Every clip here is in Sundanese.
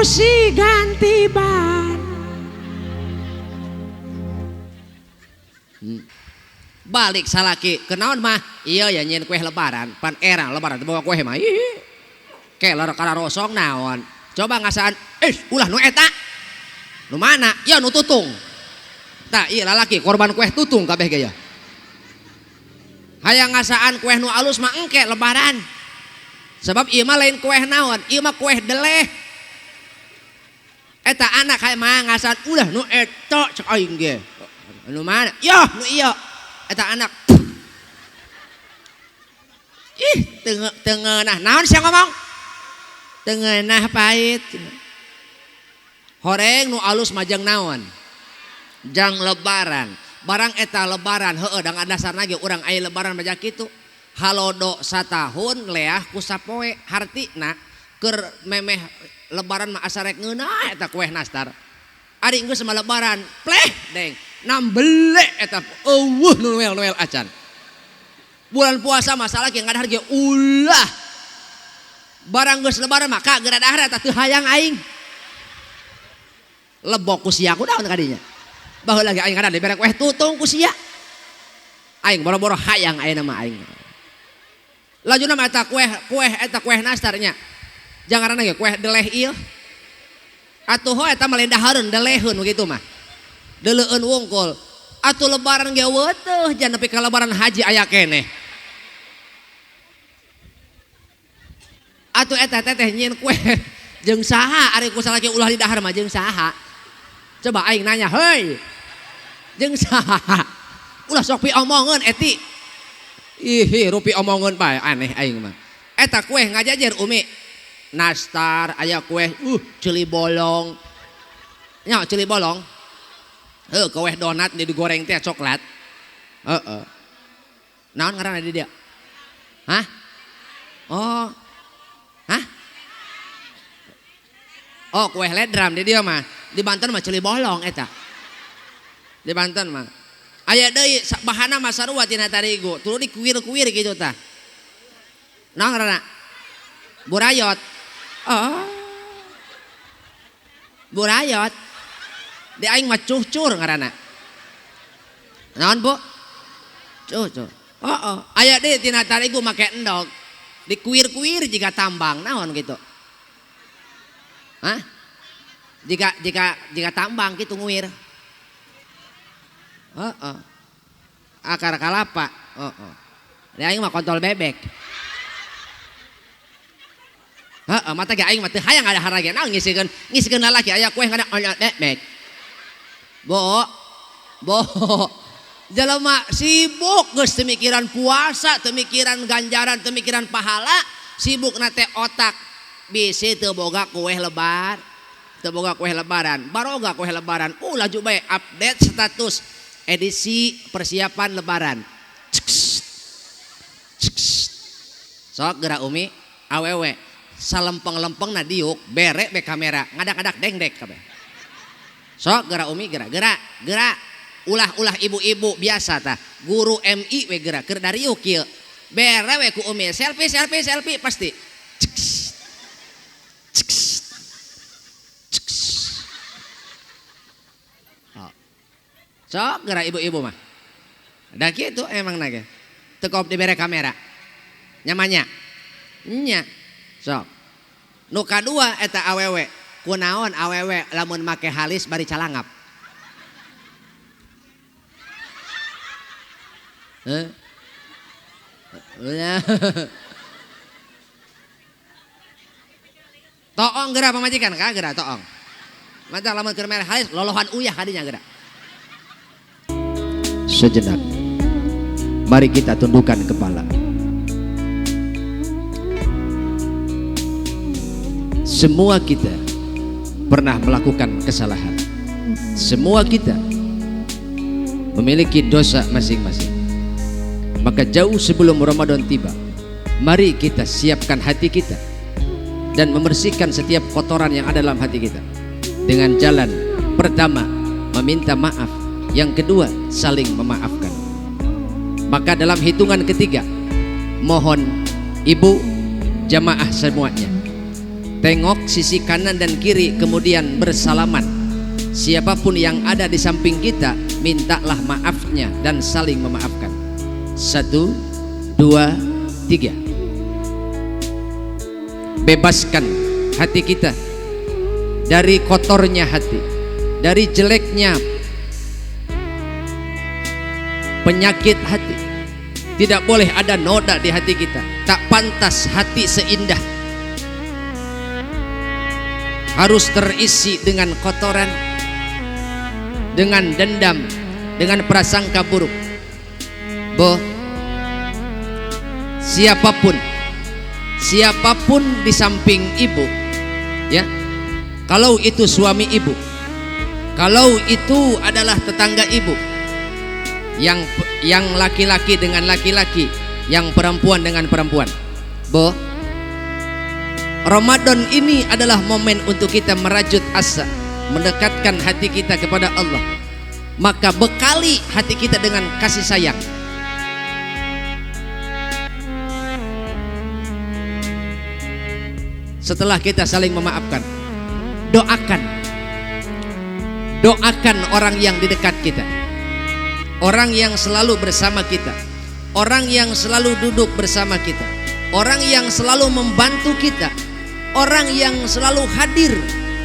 busi ganti ban. Balik salaki kenaon mah iya ya nyieun kue lebaran pan era lebaran teu bawa kue mah ih keler kana rosong naon coba ngasaan ulah nu eta nu mana ya nu tutung tah ieu lalaki korban kue tutung kabeh ge ya hayang ngasaan kue nu alus mah engke lebaran sebab ieu mah lain kue naon ieu mah kue deleh eta anak hayang mah ngasaan ulah nu eta cek aing ge nu mana yoh nu ieu eta anak ih tengenah naon sia ngomong tengenah pahit horeng nu alus majeng naon jang lebaran barang eta lebaran heueuh da dasarna ge urang aya lebaran majak kitu halodo satahun leah ku sapoe hartina keur memeh lebaran mah asa rek ngeunah eta kueh nastar ari geus mah lebaran pleh deng nambele eta eueuh nu noel-noel acan bulan puasa masalah ge ngadahar ge ulah barang geus lebaran mah ka geura dahar eta teu hayang aing lebok ku sia kunaon kadinya baheula ge aing kada dibere kueh tutung ku sia aing boro-boro hayang ayeuna mah aing lajuna mah eta kueh eta kueh nastarnya jangaranna ge kueh deleh ieu atuh ho eta mah lain dahareun deleheun kitu mah deleueun wungkul atuh lebaran ge weutuh jan nepi ka lebaran haji aya keneh atuh eta teteh nyieun kue jeung saha ari ku salaki ulah di dahar mah jeung saha coba aing nanya heuy jeung saha ulah sok piomongeun eti ih rupi omongeun bae aneh aing mah eta kue ngajajer umi nastar aya kue ceuli bolong nya ceuli bolong heuh kue donat di digoreng teh coklat heeh naon ngaranna di dia hah oh hah oh kue ledram di dia mah di Banten mah ceuli bolong eta di Banten mah aya deui bahana mah sarua tina tarigu tuluy dikuir-kuir kitu tah naon ngaranna burayot oh burayot di aing mah cucur ngaranna naon bu cucur oh, oh. Aya deui tina tarigu make endog dikuir-kuir jika tambang naon gitu hah jika tambang gitu nguir heeh oh, oh. Akar kalapa heeh oh, oh. Di aing mah kontol bebek heeh mata ge aing mah teu hayang ada harage naon ngisikeun lalaki aya kue ngada bebek bo bo jelema sibuk geus teu mikiran puasa teu mikiran ganjaran teu mikiran pahala sibuk na teh otak bisi teu boga kue lebar teu boga kue lebaran baroga kue lebaran laju bae update status edisi persiapan lebaran sok geura umi awewe salempeng-lempeng na diuk bere be kamera ngadak-ngadak dengdek kabeh sok geura umi geura geura geura ulah-ulah ibu-ibu biasa tah guru MI we geura keur dariuk kieu bere we ku umi selfie selfie selfie pasti sok geura ibu-ibu mah da kitu emang na ge teu kop dibere kamera nyamanya nya sok nu kadua eta awewe kunaon awewe lamun make halis bari calangap heuh toong geura pamajikan ka geura toong mata lamun keur mere halis lolohan uyah kadinya geura. Sejenak mari kita tundukkan kepala. Semua kita pernah melakukan kesalahan. Semua kita memiliki dosa masing-masing. Maka jauh sebelum Ramadan tiba, mari kita siapkan hati kita dan membersihkan setiap kotoran yang ada dalam hati kita. Dengan jalan pertama, meminta maaf. Yang kedua, saling memaafkan. Maka dalam hitungan ketiga, mohon ibu jamaah semuanya Tengok sisi kanan dan kiri, kemudian bersalaman. Siapapun yang ada di samping kita, mintalah maafnya dan saling memaafkan. 1, 2, 3. Bebaskan hati kita dari kotornya hati, dari jeleknya penyakit hati. Tidak boleh ada noda di hati kita. Tak pantas hati seindah harus terisi dengan kotoran, dengan dendam, dengan prasangka buruk. Boh, siapapun di samping ibu, ya, kalau itu suami ibu, kalau itu adalah tetangga ibu, yang laki-laki dengan laki-laki, yang perempuan dengan perempuan. Boh, Ramadan ini adalah momen untuk kita merajut asa, mendekatkan hati kita kepada Allah. Maka bekali hati kita dengan kasih sayang. Setelah kita saling memaafkan, doakan. Doakan orang yang di dekat kita, orang yang selalu bersama kita, orang yang selalu duduk bersama kita, orang yang selalu membantu kita, orang yang selalu hadir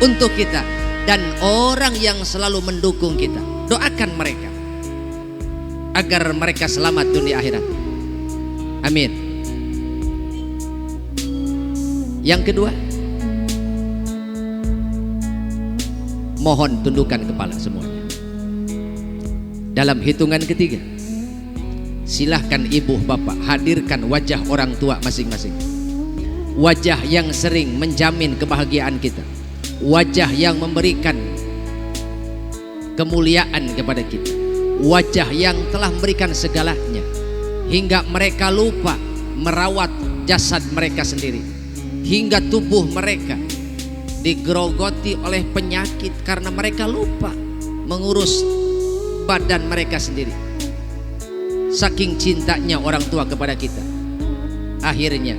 untuk kita, dan orang yang selalu mendukung kita. Doakan mereka agar mereka selamat dunia akhirat. Amin. Yang kedua, mohon tundukkan kepala semuanya. Dalam hitungan ketiga, silahkan ibu bapak hadirkan wajah orang tua masing-masing. Wajah yang sering menjamin kebahagiaan kita, wajah yang memberikan kemuliaan kepada kita, wajah yang telah memberikan segalanya hingga mereka lupa merawat jasad mereka sendiri, hingga tubuh mereka digerogoti oleh penyakit karena mereka lupa mengurus badan mereka sendiri. Saking cintanya orang tua kepada kita, akhirnya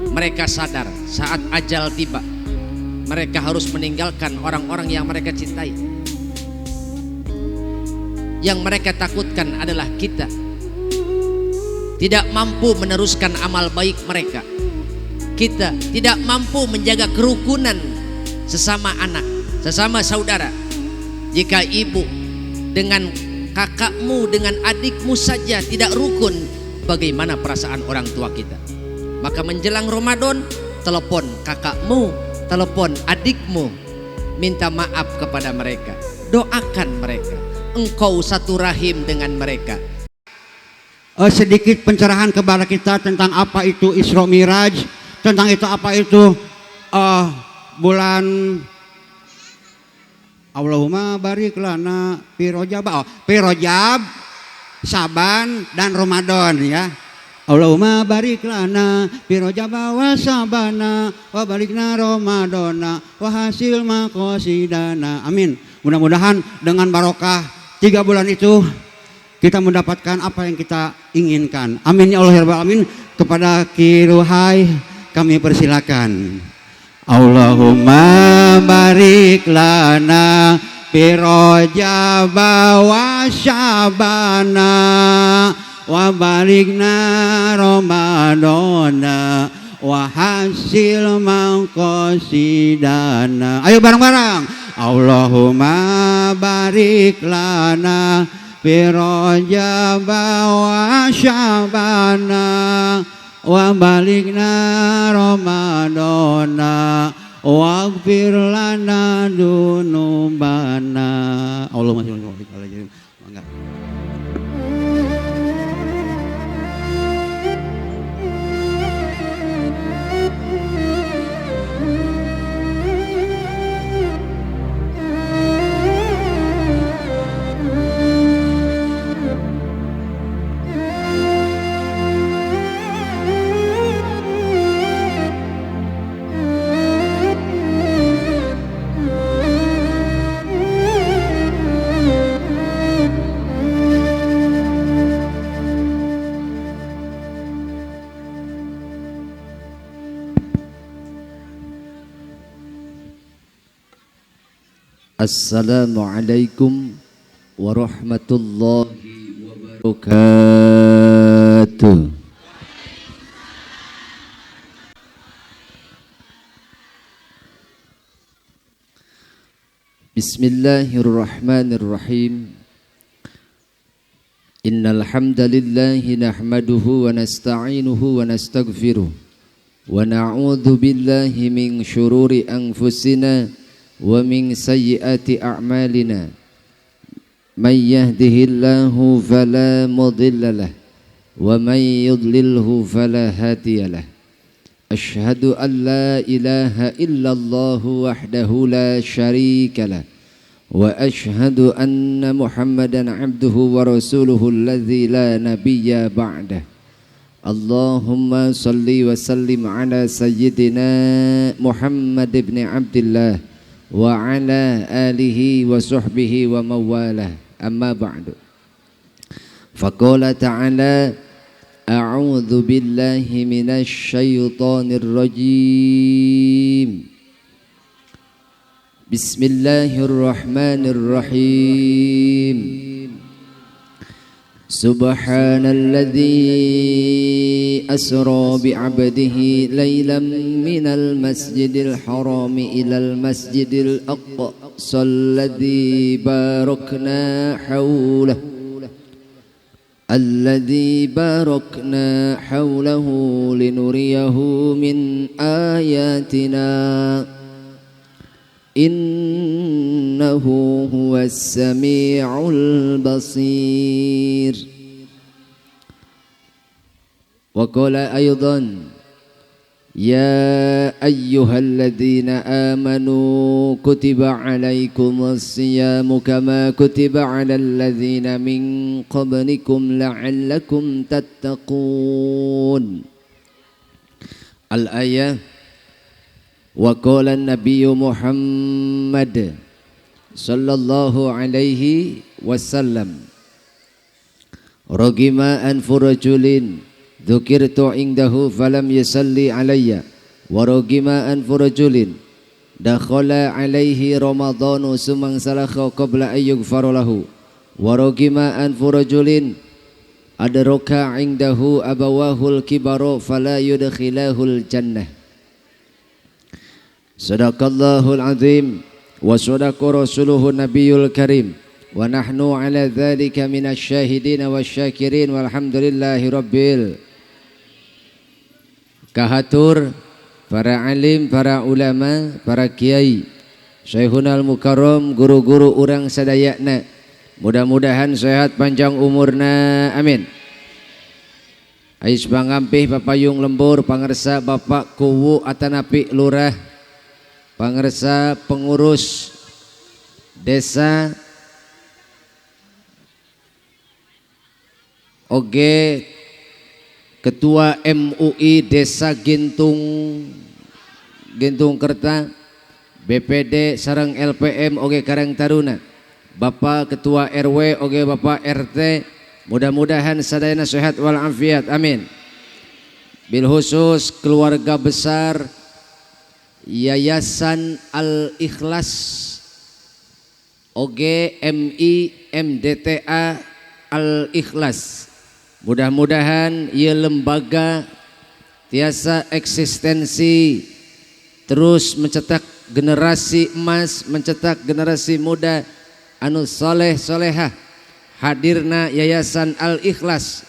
mereka sadar saat ajal tiba, mereka harus meninggalkan orang-orang yang mereka cintai. Yang mereka takutkan adalah kita tidak mampu meneruskan amal baik mereka. Kita tidak mampu menjaga kerukunan sesama anak, sesama saudara. Jika ibu dengan kakakmu, dengan adikmu saja tidak rukun, bagaimana perasaan orang tua kita? Maka menjelang Ramadan, telepon kakakmu, telepon adikmu, minta maaf kepada mereka, doakan mereka. Engkau satu rahim dengan mereka. Sedikit pencerahan kepada kita tentang apa itu Isra Miraj, tentang itu apa itu bulan Allahumma barik lana fi Rajab, fi Rajab, Saban dan Ramadan, ya. Allahumma barik lana fi Rajab wa Sabana wa balikna Ramadana wa hasil maqasidana. Amin. Mudah-mudahan dengan barokah 3 bulan itu kita mendapatkan apa yang kita inginkan. Amin ya Allah ya Rabbal alamin. Kepada Ki Ruhai kami persilakan. Allahumma barik lana fi Rajab wa Sya'bana wa balikna Ramadana wa hasil maqasidana. Ayo bareng-bareng. Allahumma barik lana fi Rajab wa Sya'bana wa balikna Ramadana waghfir lana dzunubana. Allahumma sholli ala Muhammad. Assalamualaikum warahmatullahi wabarakatuh. Bismillahirrahmanirrahim. Innal hamdalillah nahmaduhu wa nasta'inuhu wa nastaghfiruh wa na'udzu billahi min syururi anfusina wa min sayyiati a'malina. May yahdihillahu fala mudilla lahu wa may yudlilhu fala hadiyalah. Ashhadu an la ilaha illallah wahdahu la syarika lah wa ashhadu anna Muhammadan abduhu wa rasuluhu alladzi la nabiyya ba'dah. Allahumma salli wa sallim ala sayyidina Muhammad ibn Abdillah wa ala alihi wa sahbihi wa mawalah. Amma ba'du. Faqala ta'ala, a'udzu billahi minasy syaithanir rajim. Bismillahirrahmanirrahim. Subhanalladzi asra bi'abdihi lailan minal masjidil harami ilal masjidil aqsa alladzi barakna hawlahu alladzi barakna hawlahu linuriyahu min ayatina innahu huwas samiul basir. Wa qala aidan, ya ayyuhalladzina amanu kutiba alaikumus siyamu kama kutiba alal ladzina min qablikum la'allakum tattaqun. Al-ayah. Wa qala an-nabiyyu Muhammad sallallahu alaihi wasallam, ragima anfu rajulin dzukirtu indahu falam yusalli alayya wa ragima anfu rajulin dakhala alaihi ramadhanu summa salakha qabla an yughfara lahu wa ragima anfu rajulin adraka indahu abawahul kibaru fala yudkhilahul jannah. Sadaqallahul azim wa sadaqa rasuluhu nabiyul karim wa nahnu ala dzalika minasy syahidin wasyakirin walhamdulillahi rabbil. Kahatur para alim, para ulama, para kiai, Syekhunal Mukarram, guru-guru urang sadayana, mudah-mudahan sehat panjang umurna, amin. Ais pangampih papayung lembur pangersa Bapak Kuwu atanapi lurah, pangersa pengurus desa oge ketua MUI Desa Gintung Kerta, BPD sareng LPM oge Karang Taruna, Bapak Ketua RW oge Bapak RT, mudah-mudahan sadayana sehat walafiat, amin. Bil khusus keluarga besar Yayasan Al-Ikhlas oge MI MDTA Al-Ikhlas, mudah-mudahan ieu lembaga tiasa eksistensi terus mencetak generasi emas, mencetak generasi muda anu soleh solehah. Hadirna Yayasan Al-Ikhlas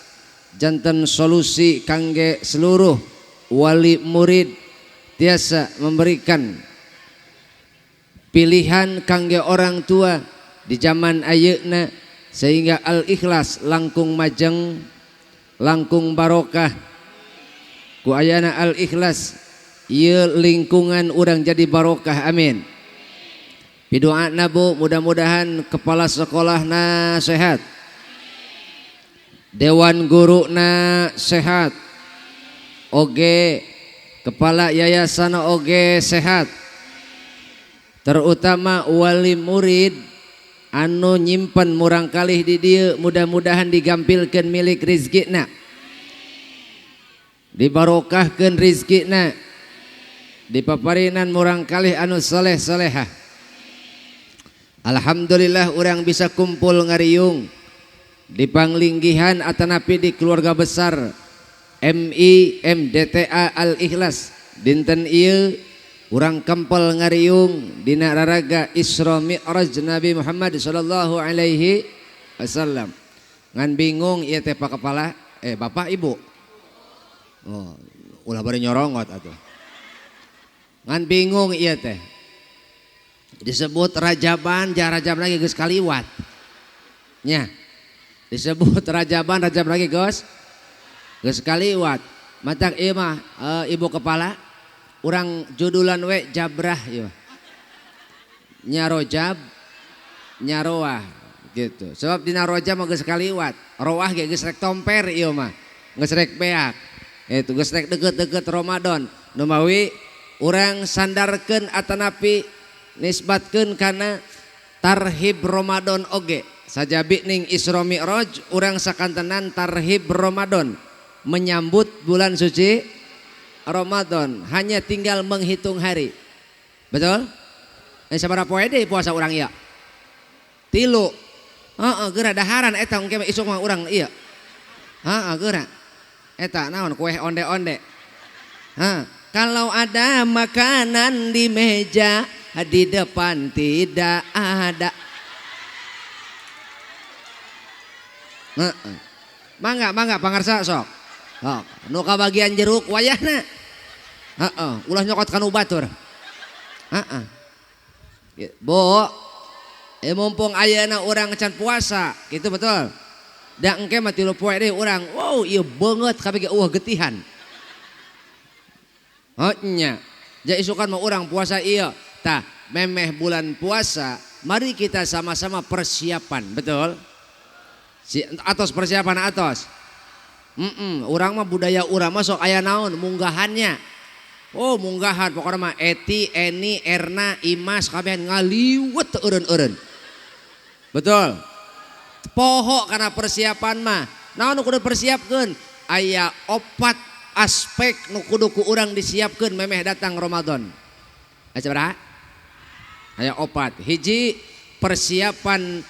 janten solusi kangge seluruh wali murid, tiasa memberikan pilihan kangge orang tua di zaman ayeuna sehingga Al-Ikhlas langkung majeng, langkung barokah. Ku ayana Al-Ikhlas ieu lingkungan urang jadi barokah, amin. Pidoana Bu, mudah-mudahan kepala sekolahna sehat, dewan guruna sehat, oge kepala yayasan oge sehat, terutama wali murid anu nyimpen murang kalih di dieu mudah-mudahan digampilkeun milik rizkina, dibarokahkeun rizkina, dipaparinan murang kalih anu soleh solehah. Alhamdulillah urang bisa kumpul ngariung di panglinggihan atanapi di keluarga besar MI MDTA Al Ikhlas. Dinten ieu urang kempel ngariung dina raraga Isra Mi'raj Nabi Muhammad sallallahu alaihi wasallam. Ngan bingung ieu teh Pak Kepala, Bapak Ibu. Oh, ulah bari nyorongot atuh. Ngan bingung ieu teh. Disebut Rajaban, ja Rajab lagi geus kaliwat. Nya. Disebut Rajaban, Rajab lagi geus kaliwat. Matak ieu mah Ibu Kepala urang judulan we jabrah ieu. Nya Rojab, nya Roah gitu. Sebab dina Rojab mah geus kaliwat, Roah ge geus rek tomper ieu mah. Geus rek beak. Itu geus rek deket-deket Ramadan. Nu mawi urang sandarkeun atanapi nisbatkeun kana tarhib Ramadan oge. Sajabi ning Isra Mi'raj urang sakantenan tarhib Ramadan, menyambut bulan suci Ramadan, hanya tinggal menghitung hari. Betul? Sabaraha poe deui puasa urang ieu? 3. Heeh, geura daharan eta engke mah isuk mah urang ieu. Heeh, geura. Eta naon kue onde-onde. Hah, kalau ada makanan di meja di depan tidak ada. Heeh. Mangga pangarsa sok. Oh, nu kabagian jeruk wayahna. Heeh, ulah nyokot kanu batur. Heeh. Bu, mumpung ayeuna urang can puasa, gitu betul. Da engke mah 3 poe deui urang, wow ieu beungeut kabeh ge eueuh getihan. Oh nya. Ja isukan mah urang puasa ieu. Tah, memeh bulan puasa, mari kita sama-sama persiapan, betul? Atos persiapan atos. Urang mah budaya urang mah sok aya naon munggahannya. Oh munggahan pokoknya mah Eti, Eni, Erna, Imas kabehan ngaliwet eureun-eureun. Betul? Poho karena persiapan mah. Naon nu kudu persiapkeun? Aya 4 aspek nu kudu ku urang disiapkeun memeh datang Ramadan. Aya sabaraha? Aya 4. Hiji, persiapan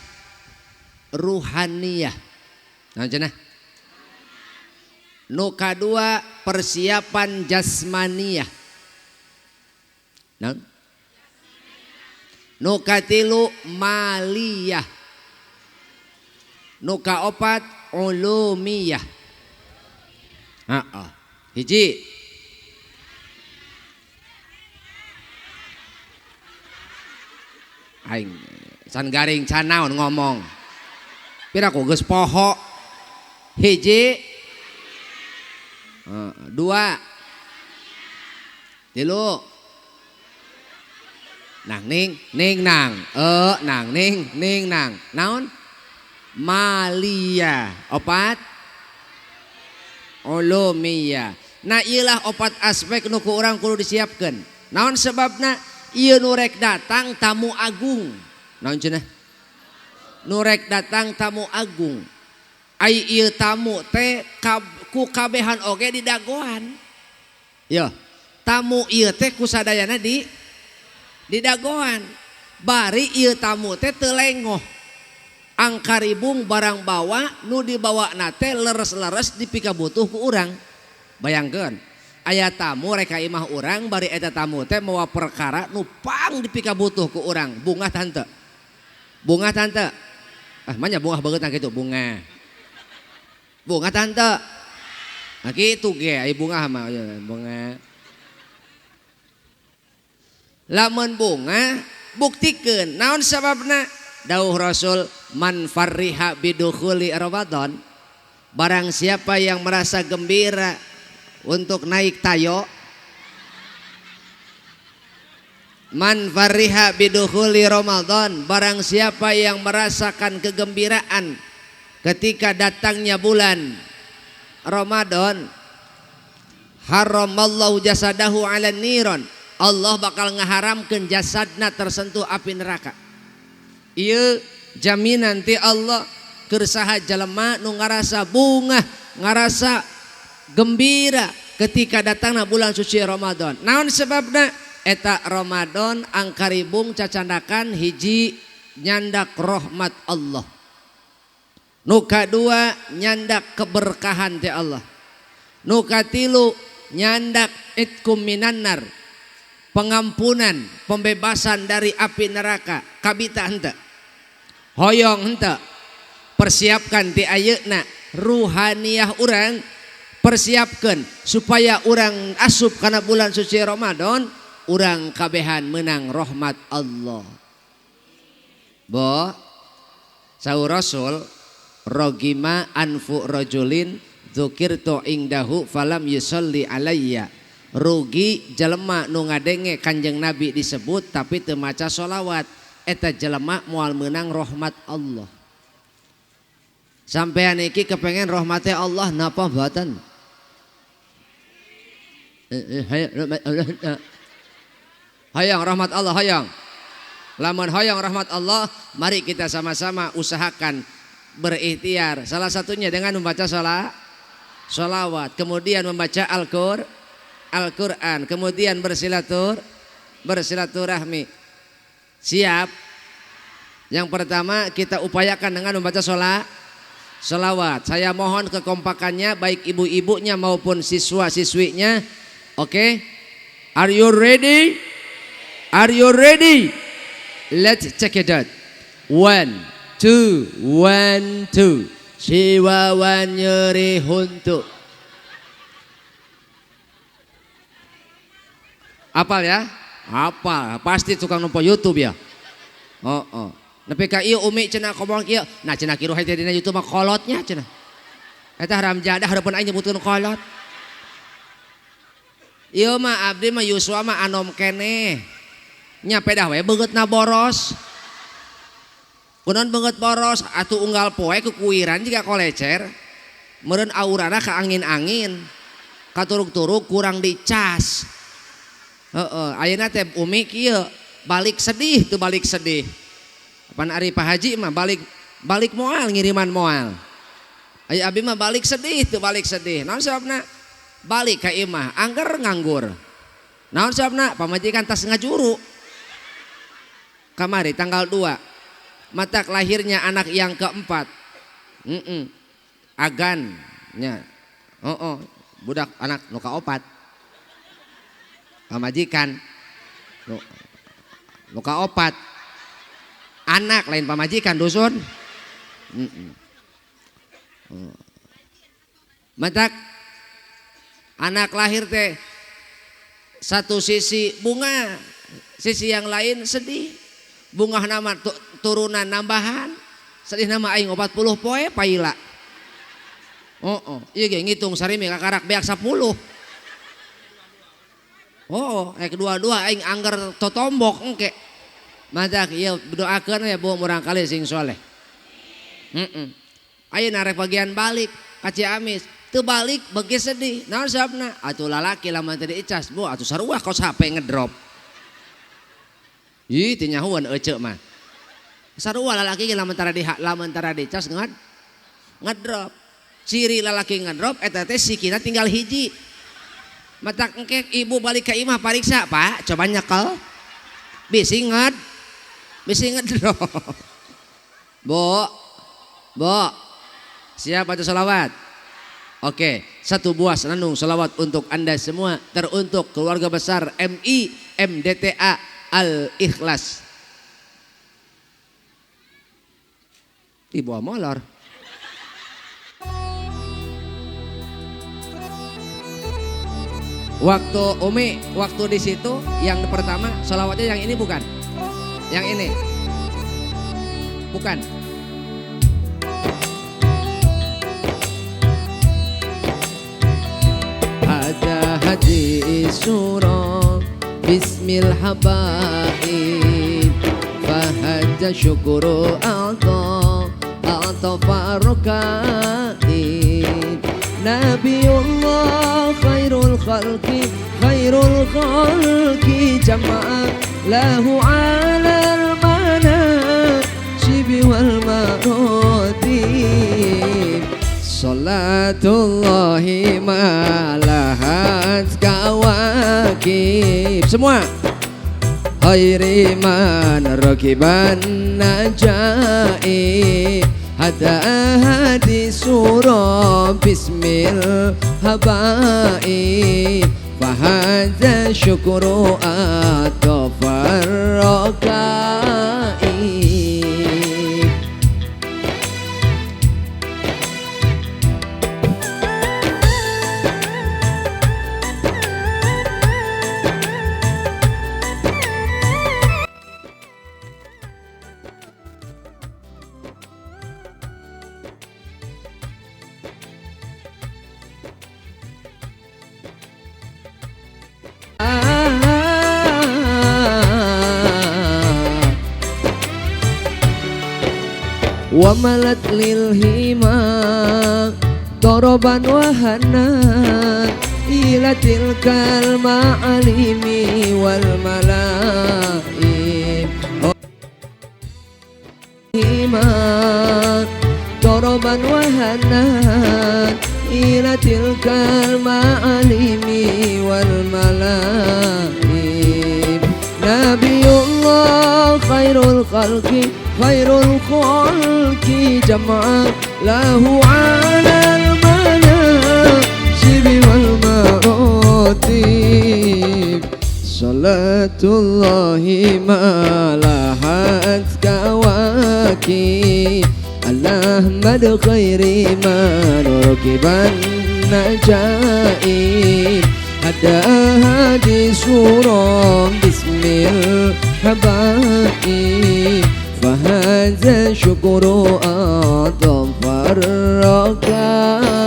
ruhaniyah. Naon cenah? Nu kadua persiapan jasmaniyah. Naon? Nu katilu maliyah. Nu kaopat ulumiyah. Heeh. Hiji. Aing can garing can naon ngomong. Piraku geus poho. Hiji. 2 3 nang ning ning nang nang ning ning nang naon malia 4 ulumiyah. Nah ieulah 4 aspek nu ku urang kudu disiapkeun. Naon sebabna ieu nu rek datang tamu agung. Naon cenah? Nu rek datang tamu agung. Ai ieu tamu teh ku kabehan oge di dagoan. Yo, tamu ieu teh ku sadayana di dagoan. Bari ieu tamu teh teu lengoh. Angkaribung barang bawa nu dibawa na teh leres-leres dipikabutuh ku urang. Bayangkeun, aya tamu rek ka imah urang bari eta tamu teh mawa perkara nu pang dipikabutuh ku urang. Bungah tante. Bungah tante. Ah, manya bungah banget kitu bunga. Bunga tante. Nah gitu ge, ai bunga mah bunga. Lamun bunga buktikeun naon sababna? Dawuh Rasul man farriha bidukhuli Ramadan. Barang siapa yang merasa gembira untuk naik tayo, man farriha bidukhuli Ramadan, barang siapa yang merasakan kegembiraan ketika datangnya bulan Ramadan, haramallahu jasadahu 'ala niron, Allah bakal ngaharamkeun jasadna tersentuh api neraka. Ieu jaminan ti Allah keur saha jelema nu ngarasa bungah, ngarasa gembira ketika datangna bulan suci Ramadan. Naon sebabna? Eta Ramadan angkaribung cacandakan hiji nyandak rahmat Allah. Nu kadua nyandak keberkahan ti Allah. Nu katilu nyandak itkum minannar, pengampunan, pembebasan dari api neraka. Kabita henteu. Hoyong henteu. Persiapkan ti ayeuna ruhaniah urang, persiapkan supaya urang asup kana bulan suci Ramadan, urang kabehan menang rahmat Allah. Bo saur Rasul rogima anfu rajulin dzukirtu ingdahu falam yusalli alayya. Rugi jelema nu ngadenge Kanjeng Nabi disebut tapi teu maca sholawat, eta jelema moal meunang rahmat Allah. Sampean iki kepengen rahmate Allah napa mboten? Hayang rahmat Allah, hayang. Lamun hayang rahmat Allah, mari kita sama-sama usahakan berikhtiar. Salah satunya dengan membaca sholawat, kemudian membaca Al-Quran, kemudian bersilaturahmi. Siap? Yang pertama kita upayakan dengan membaca sholawat. Saya mohon kekompakannya baik ibu-ibunya maupun siswa-siswinya. Oke? Are you ready? Are you ready? Let's check it out. 1, 2, 1, 2. Siwawan nyeri huntu. Apal ya? Apal, pasti tukang nempo YouTube ya. Oh, oh. Nepi ka ieu umi cenah ngomong kieu. Nah cenah kieu teh dina YouTube mah kolotnya cenah. Eta haram jadah hareupeun aing nyebutkeun kolot. Ieu mah abdi mah yuswa mah anom keneh. Nya pedah we beungeutna boros. Kunaon beungeut boros atuh unggal poe kukuiran jiga kolecer. Meureun aurana ka angin-angin. Katuruk-turuk kurang dicas. Heeh, ayeuna teh umi kieu balik sedih tuh balik sedih. Pan ari Pak Haji mah balik moal ngiriman moal. Aya abi mah balik sedih tuh balik sedih. Naon sababna? Balik ka imah angger nganggur. Naon sababna? Pamajikan tas ngajuru. Kamari tanggal 2. Matak lahirnya anak yang keempat. Agan nya. Oh, budak anak nu kaopat. Pamajikan nu kaopat. Anak lain pamajikan dusun. Matak anak lahir teh satu sisi bunga, sisi yang lain sedih. Bunga nama turunan nambahan, sedih nama aing 40 poe paila. Oh, ieu ge ngitung sarimi kakarak beak 10. Oh, kedua-dua aing angger totombok engke. Matak ieu doakeun ya bu murang kali sing soleh. Ayeuna rek bagian balik ka Ciamis, teu balik beuki sedih. Naon sababna? Atuh lalaki lamun teu diicas, bu atuh sarua kos HP ngedrop. Ih teu nyahueun eceu mah. Sarua lalaki ge lamun tara dicas ngedrop. Ciri lalaki ngedrop eta teh sikina tinggal hiji. Matak engke ibu balik ka imah pariksa, Pak, coba nyekel. Bisi ngedrop. Bu, siap baca sholawat? Oke, satu buah senandung sholawat untuk Anda semua, teruntuk keluarga besar MI MDTA Al-Ikhlas. Di bawah molor. Waktu Umi, waktu di situ yang pertama sholawatnya yang ini bukan? Yang ini? Bukan. Ada hadis surah bismil habaib fahaja syukuru atau farokaib Nabiullah khairul khalqi jama'a lahu 'alal manasibi wal marotib salatullahi malahat kawakib. Semua khairi man rakiban najai hada hadi surah bismil habai fahadza syukru atafarrakai. Wamalat lil hima doroban wahana ila tilkal ma'alimi wal malaim hima doroban wahana ila tilkal ma'alimi wal malaim. Nabiyullah khairul khalqi khairul khalqi jama'a lahu 'alal manasibi wal maratib. Salatullahi ma lahat kawaki ala Ahmad khairi man rakiban najaib hada hadi surah bismil habaib fahadza syukru adhafar rakaib.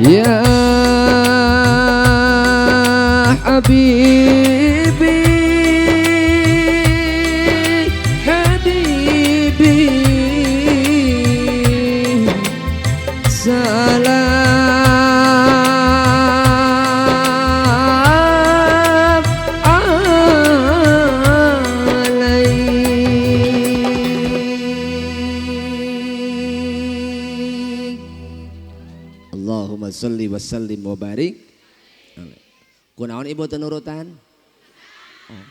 Ya habibi habibi salam alaik. Allahumma salli wa sallim wa barik. Kunaon ibu tenurutan? Oh.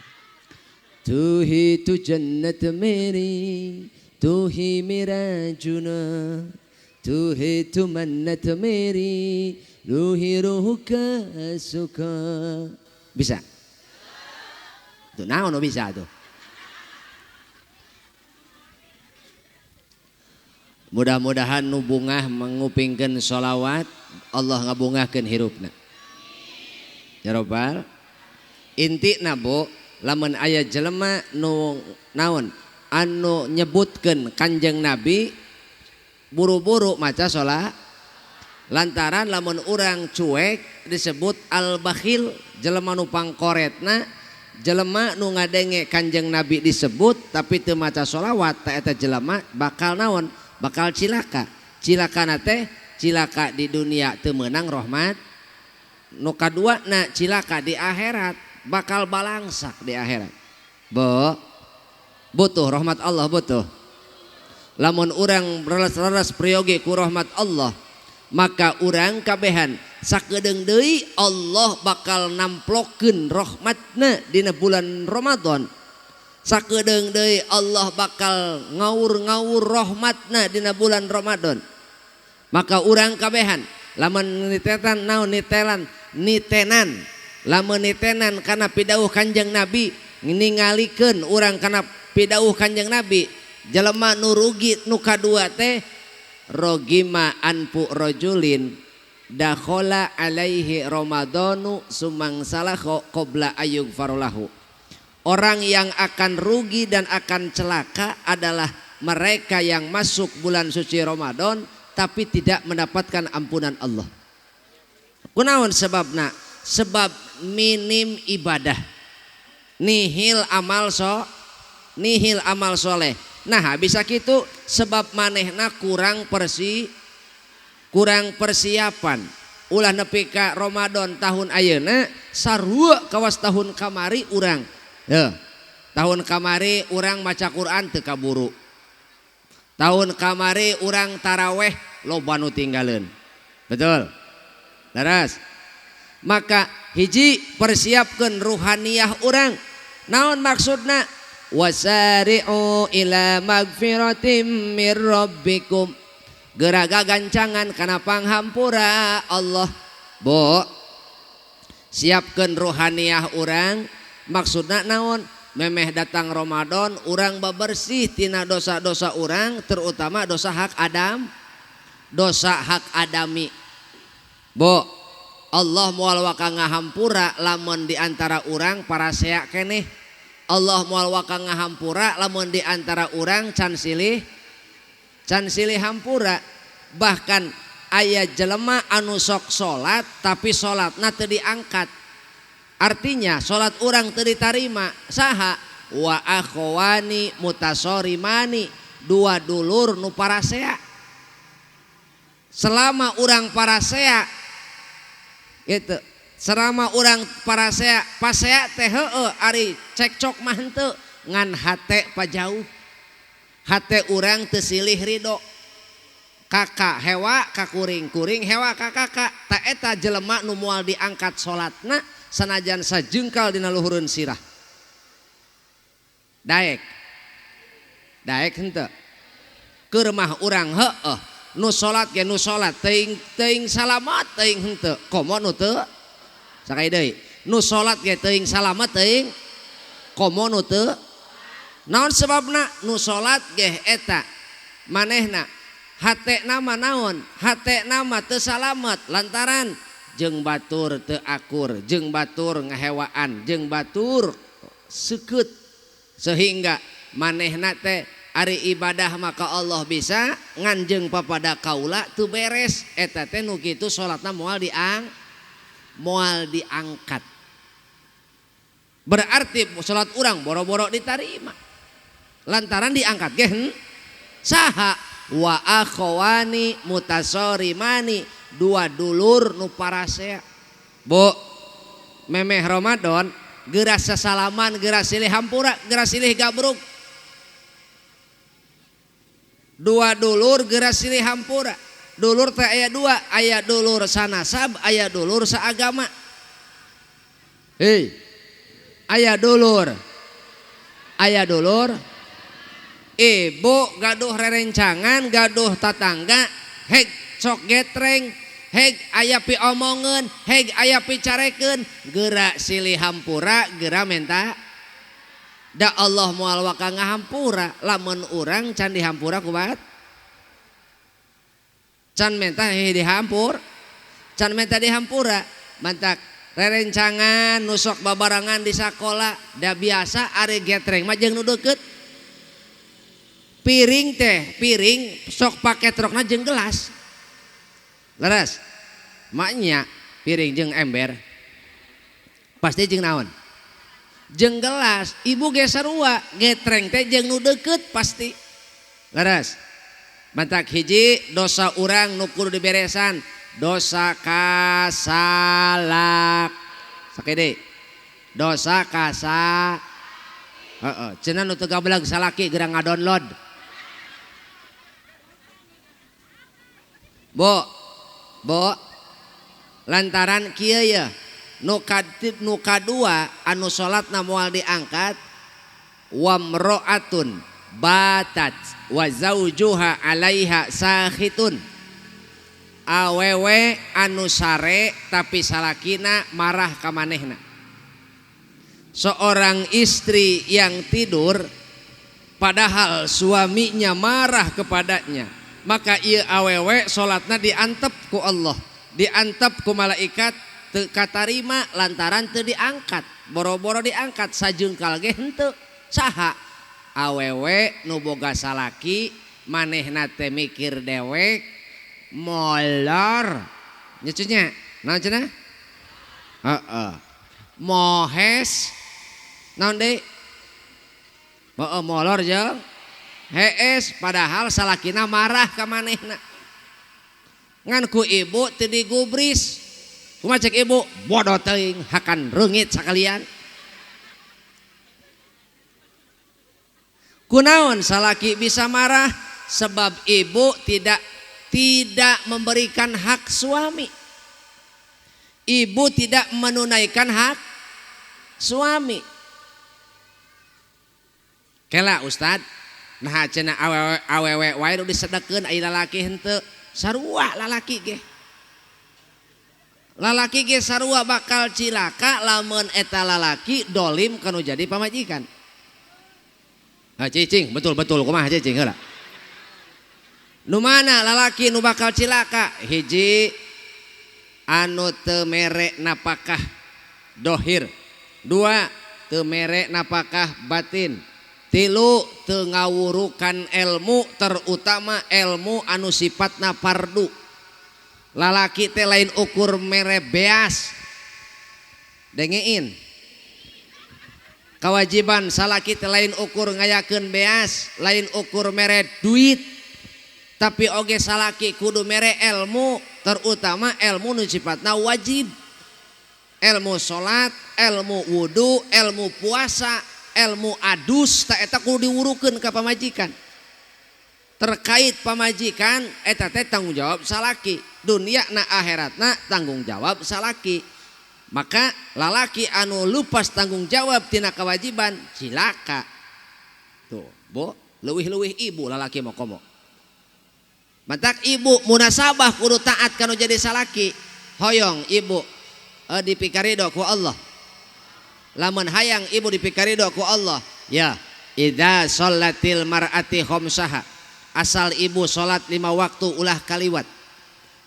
Tu hi tu jannat meri, tu hi mera juna, tu hi tu mannat meri, ruhi ruh ka suka. Bisa? Tuh naon bisa tuh. Mudah-mudahan nu bungah mengupingkeun sholawat, Allah ngabungahkeun hirupna. Ya robbal. Intina bu, lamun aya jelema nu naon anu nyebutkeun Kanjeng Nabi buru-buru maca sholat, lantaran lamun urang cuek disebut al-bakhil, jelema nu pangkoretna, jelema nu ngadenge Kanjeng Nabi disebut tapi teu maca sholawat, ta eta jelema bakal naon? Bakal cilaka. Cilakana teh cilaka di dunia teu meunang rahmat, nu kadua na cilaka di akhirat, bakal balangsak di akhirat. Bo, butuh rahmat Allah, butuh. Lamun urang reles-reles priyogi ku rahmat Allah, maka urang kabehan sakedeung deui Allah bakal namplokeun rahmatna dina bulan Ramadan. Sakedeung deui Allah bakal ngaur-ngaur rahmatna dina bulan Ramadan. Maka urang kabehan lamun nitetan naon nitelan nitenan, lamun nitenan kana pidauh Kanjeng Nabi, ningalikeun urang kana pidauh Kanjeng Nabi, jelema nu rugi nu kadua teh rogima anpu rajulin dakhala alaihi ramadhanu sumang salakho qabla ayyughfarulahu. Orang yang akan rugi dan akan celaka adalah mereka yang masuk bulan suci Ramadan tapi tidak mendapatkan ampunan Allah. Kunaon sebabna? Sebab minim ibadah, nihil amal so, nihil amal soleh. Nah bisa gitu sebab manehna kurang persiapan. Ulah nepi ka Ramadan tahun ayeuna sarua kawas tahun kamari urang. Ya. Tahun kamari urang maca Quran teu kaburu. Tahun kamari urang taraweh loba nu tinggaleun. Betul? Leres. Maka hiji persiapkeun ruhaniyah urang. Naon maksudna? Wasari'u ila magfiratim mir rabbikum. Geura gagancangan kana panghampura Allah. Bo, siapkeun ruhaniyah urang. Maksudna naon? Memeh datang Ramadan urang babersih tina dosa-dosa urang, terutama dosa hak Adam, dosa hak adami. Bo, Allah moal waka ngahampura lamun di antara urang parasea keneh. Allah moal waka ngahampura lamun di antara urang can silih hampura. Bahkan aya jelema anu sok salat tapi salatna teu diangkat. Artinya salat urang teu ditarima. Saha? Wa akhwani mutasorimani, dua dulur nu parasea. Selama urang parasea gitu, selama urang parasea, pasea teh heueuh ari cekcok mah henteu, ngan hate pajauh. Hate urang teu silih ridho. Kakak hewa ka kuring, kuring hewa ka kakak. Ta eta jelema nu moal diangkat salatna sanajan sajengkal dina luhureun sirah. Daek. Daek henteu. Keur mah urang heueuh nu salat ge nu salat teuing teuing salamat teuing henteu. Komo nu teu? Sakali deui. Nu salat ge teuing salamat teuing komo nu teu? Naon sebabna nu salat ge eta manehna hatena mah naon? Hatena mah teu salamet lantaran jeung batur teu akur, jeung batur ngahewaan, jeung batur seukeut, sehingga manehna teh ari ibadah maka Allah bisa ngan jeung papada kaula teu beres. Eta teh nu kitu salatna moal diangkat. Berarti salat urang boro-boro ditarima lantaran diangkat ge saha? Wa akhwani mutasorimani, dua dulur nu parasea. Bu, memeh Ramadan geura sasalaman, geura silih hampura, geura silih gabrug. Dua dulur geura silih hampura. Dulur teh aya dua, aya dulur sanasab, aya dulur saagama. Hei, aya dulur. Aya dulur. Ibu gaduh rerencangan, gaduh tatangga, heg sok getreng, heg aya piomongeun, heg aya picarekeun, geura silih hampura, geura menta. Da Allah moal waka ngahampura lamun urang can dihampura kubat. Can menta dihampur, can menta dihampura, mantak rerencangan nusok babarangan di sakola, da biasa ari getreng mah jeung nu deukeut. Piring teh, piring sok pake trokna jeung gelas. Leres. Maknya piring jeung ember. Pasti jeung naon? Jeung gelas. Ibu ge sarua, getreng teh jeung nu deukeut pasti. Leres. Mantak hiji dosa urang nu kudu diberesan, dosa kasalak. Sakede. Dosa kasa. Heeh, cenah nu teu gabelag salaki geura ngadownload. Bo, bo, lantaran kieu ya, nu kadua anu salatna moal diangkat, wamro'atun batat wa zaujuha alaiha sakhitun. Awewe anu sare tapi salakina marah ka manehna. Seorang istri yang tidur padahal suaminya marah kepadanya, maka ieu awewe salatna diantep ku Allah, diantep ku malaikat, teu katarima lantaran teu diangkat, boro-boro diangkat sajengkal ge henteu. Saha? Awewe nu boga salaki manehna teh mikir dewek molor nyecunya naon cenah? Heeh. Mohes naon deui? Heeh, molor jeung hees, padahal salakina marah ka manehna. Ngan ku ibu teu digubris. Kumaha cek ibu? Bodoh teuing hakan reungit sakalian. Kunaon salaki bisa marah? Sebab ibu tidak memberikan hak suami. Ibu tidak menunaikan hak suami. Kela Ustad, nah cenah awewe wae nu disedekeun ai lalaki henteu sarua lalaki ge. Lalaki ge sarua bakal cilaka lamun eta lalaki dolim kanu jadi pamajikan. Ah cicing, betul-betul kumaha cicing heula. Nu mana lalaki nu bakal cilaka? Hiji anu teu mere napakah dohir. Dua, teu mere napakah batin. Tilu, teu ngawurukan ilmu, terutama ilmu anu sifatna fardu. Lalaki teh lain ukur mere beas. Dengein. Kewajiban salaki teh lain ukur ngayakeun beas, lain ukur mere duit. Tapi oge salaki kudu mere ilmu, terutama ilmu nu sifatna wajib. Ilmu salat, ilmu wudu, ilmu puasa, ilmu adus, tak eta kudu diwurukeun ka pamajikan. Terkait pamajikan eta teh tanggung jawab salaki. Dunia na akhiratna tanggung jawab salaki. Maka lalaki anu lupas tanggung jawab tina kewajiban cilaka. Tuh, Bu, leuwih-leuwih ibu lalaki mah komo. Matak ibu munasabah kudu taat kanu jadi salaki. Hoyong ibu dipikarido ku Allah. Lamun hayang ibu dipikarido ku Allah, ya idza sholatil mar'ati khamsaha. Asal ibu salat 5 waktu ulah kaliwat.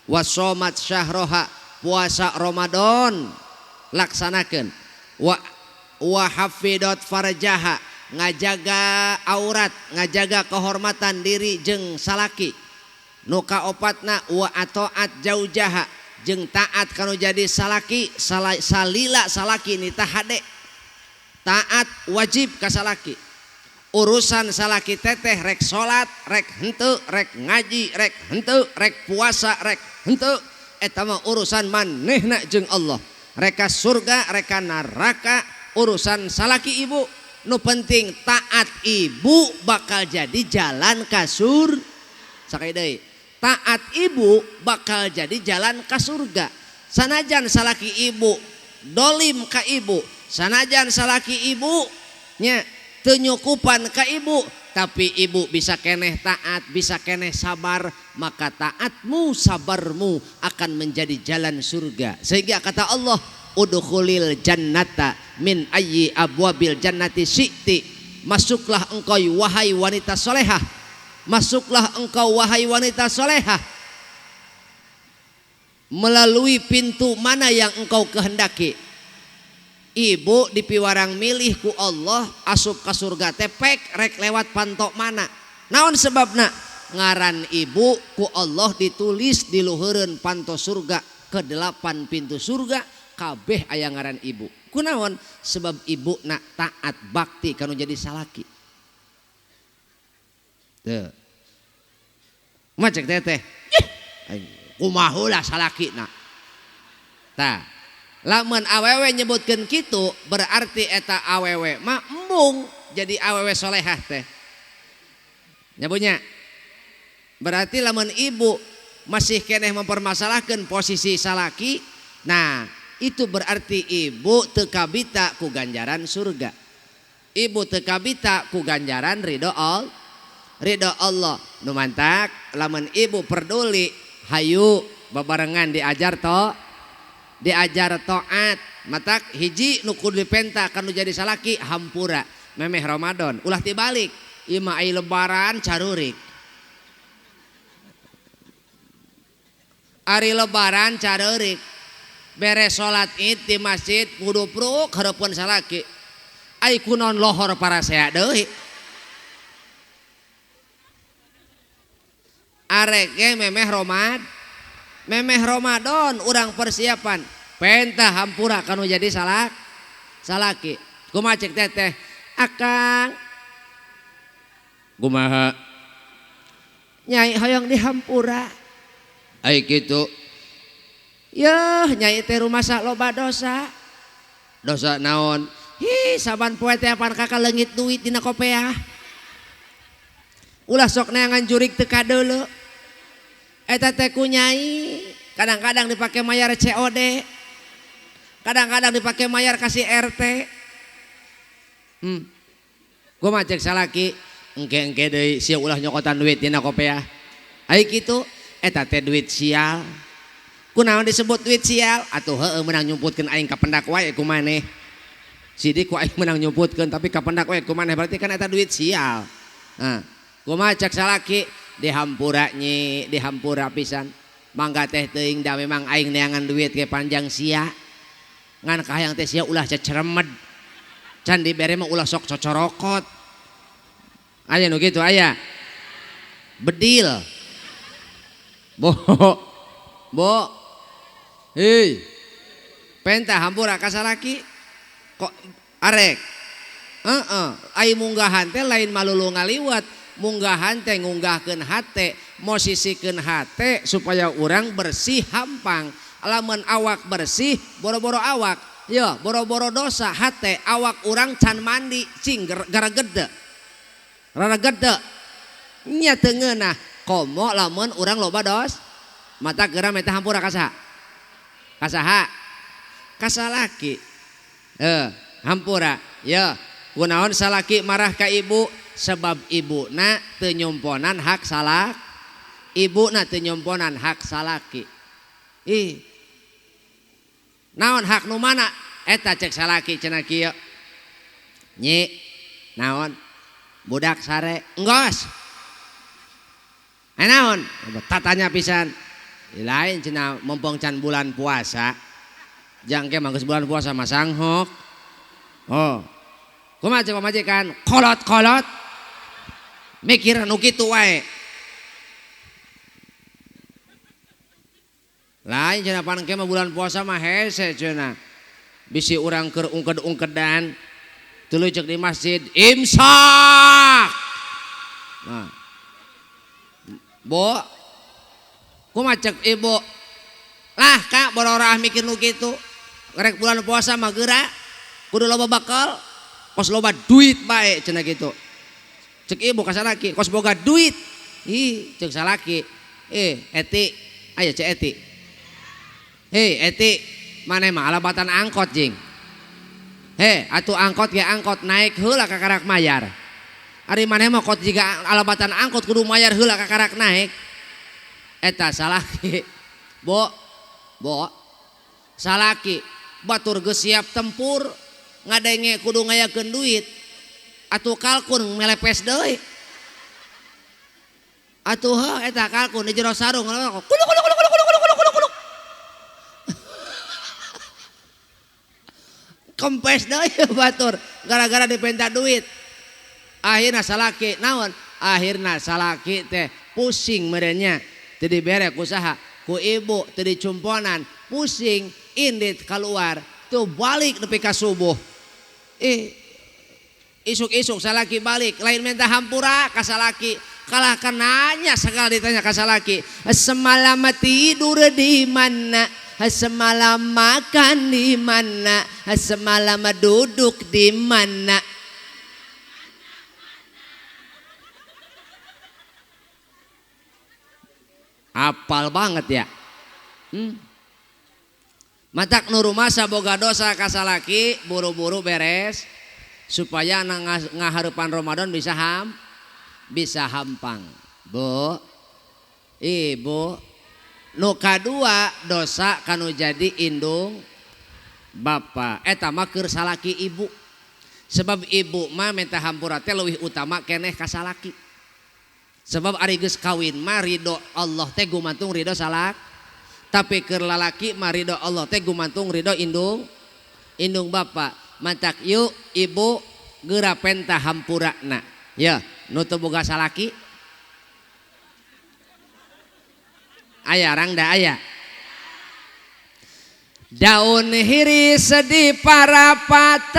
Wasomat syahroha, puasa Ramadan laksanakeun. Wa hafidot farjaha, ngajaga aurat, ngajaga kehormatan diri jeung salaki. Nu kaopatna wa ataat jaujaha, jeung taat kanu jadi salaki, salila salaki nita hade. Taat wajib ka salaki. Urusan salaki teteh rek salat, rek henteu, rek ngaji, rek henteu, rek puasa, rek henteu, eta mah urusan manehna jeung Allah. Reka surga, reka neraka, urusan salaki ibu. Nu penting taat ibu bakal jadi jalan ka surga. Sakali deui, taat ibu bakal jadi jalan ka surga. Sanajan salaki ibu dolim ka ibu, sanajan salaki ibu nya teu nyukupan ka ibu, tapi ibu bisa keneh taat, bisa keneh sabar, maka taatmu, sabarmu akan menjadi jalan surga. Sehingga kata Allah, udkhulil jannata min ayyi abwabil jannati syi'ti. Masuklah engkau wahai wanita solehah. Masuklah engkau wahai wanita solehah melalui pintu mana yang engkau kehendaki. Ibu dipiwarang milih ku Allah asup ka surga teh pek rek lewat pantok mana. Naon sebabna? Ngaran ibu ku Allah ditulis di luhureun panto surga, ke 8 pintu surga kabeh aya ngaran ibu. Kunaon? Sebab ibu nak taat bakti kanu jadi salaki. Tuh. Macek teteh. Kumaha lah salaki nak. Tah. Lamun awewe nyebutkeun kitu berarti eta awewe mah embung jadi awewe solehah teh. Nyabunya. Berarti lamun ibu masih keneh mempermasalahkan posisi salaki, nah itu berarti ibu teu kabita ku ganjaran surga. Ibu teu kabita ku ganjaran ridho Allah. Ridho Allah. Nu mantak lamun ibu peduli hayu babarengan diajar to, diajar taat. Matak hiji nu kudu dipenta kanu jadi salaki hampura memeh Ramadan ulah tibalik ieu mah ai lebaran carurik. Ari lebaran carurik beres salat Id di masjid kudu pruk hareupeun salaki. Ai kunaon lohor parasea deui. Arek ge memeh Ramadan. Memeh Ramadan urang persiapan pentah hampura kanu jadi salaki. Kumaha cek teteh? Akang kumaha? Nyai hoyong dihampura. Ai kitu. Yeuh nyai teh rumasa loba dosa. Dosa naon? Hi saban poe teh apan kakak leungit duit dina kopeah. Ulah sok neangan jurik teu kadeuleu. Eta teh ku nyai, kadang-kadang dipake mayar COD. Kadang-kadang dipake mayar kasih RT. Gua mah cek salaki, engke-engke deui sia ulah nyokotan duit dina kopeah. Ai kitu eta teh duit sial. Kunaon disebut duit sial? Atuh heueuh meunang nyumputkeun aing ka pendak wae ku maneh. Sidik ku aing meunang nyumputkeun tapi ka pendak wae ku maneh berarti kan eta duit sial. Nah, kumaha cek salaki dihampura nyi, dihampura pisan. Mangga teh teuing da memang aing neangan duit ge panjang sia. Ngan kahayang teh sia ulah ceceremed. Can dibere mah ulah sok cocorokot. Aya nu kitu aya. Bedil. Bo. Bo. Hei. Penta hampura ka salaki. Kok arek. Heeh, ai munggahan teh lain malulu ngaliwat, munggahan teh ngunggahkeun hate, mosisikeun hate supaya urang bersih hampang. Lamun awak bersih, boro-boro awak, ya boro-boro dosa hate, awak urang can mandi cing garagede. Raragede. Nya teu ngeunah, komo lamun urang loba dos. Mata geura meta hampura ka saha? Ka saha? Ka salaki. Hampura, ya. Kunaon salaki marah ka ibu sebab ibuna teu nyumponan hak salak. Ibuna teu nyumponan hak salaki. Ih. Naon hak nu mana? Eta cek salaki cenah kieu. Nyi, naon? Budak sare enggos. Naon? Tatanya pisan. Lain cenah mumpung can bulan puasa. Jangke mah geus bulan puasa mah sanghok. Oh. Kumaha cek pamajikan? Kolot-kolot. Mikir nu kitu wae. Lain cenah panengke mah bulan puasa mah hese cenah. Bisi urang keur ungked-ungkedan tuluy cek di masjid imsak. Nah. Bo. Kumaha cek ibu? Lah kak bororah mikir nu kitu. Rek bulan puasa mah geura kudu loba bakal. Kos loba duit bae cenah kitu. Cek ibu ka salaki, kos boga duit. Ih, cek salaki. Eti, aya cek eti. Hei, eti, maneh mah alabatan angkot jing. Hei, atuh angkot ge angkot naik heula kakarak mayar. Ari maneh mah kot jiga alabatan angkot kudu mayar heula kakarak naik. Eta salaki. Bo, bo. Salaki batur geus siap tempur. Ngadenge kudu ngayakeun duit atuh kalkun melepes deui atuh heuh eta kalkun di jero sarung kuluk kuluk kuluk kuluk kuluk kuluk kuluk kuluk kempes deui batur gara-gara dipenta duit. Akhirna salaki naon? Akhirna salaki teh pusing merenya teu dibere ku saha ku ibu teu dicumponan pusing indit keluar tuh balik nepi ka subuh. Isuk-isuk salaki balik lain minta hampura ka salaki kalah nanya segala ditanya ka salaki. Semalam tidur di mana? Semalam makan di mana? Semalam duduk di mana? Apal banget ya. Matak nu rumasa boga dosa ka salaki buru-buru beres supaya ngahareupan Ramadan bisa bisa hampang. Bu, ibu, nu kadua dosa kanu jadi indung bapa. Eta mah keur salaki ibu. Sebab ibu mah minta hampura teh leuwih utama keneh ka salaki. Sebab ari geus kawin mah ridho Allah teh gumantung ridho salak. Tapi keur lalaki mah ridho Allah teh gumantung ridho indung bapa. Mantak yuk ibu geura penta hampurana. Ya, nu teu boga salaki aya rangda aya. Daun hiris di parapatan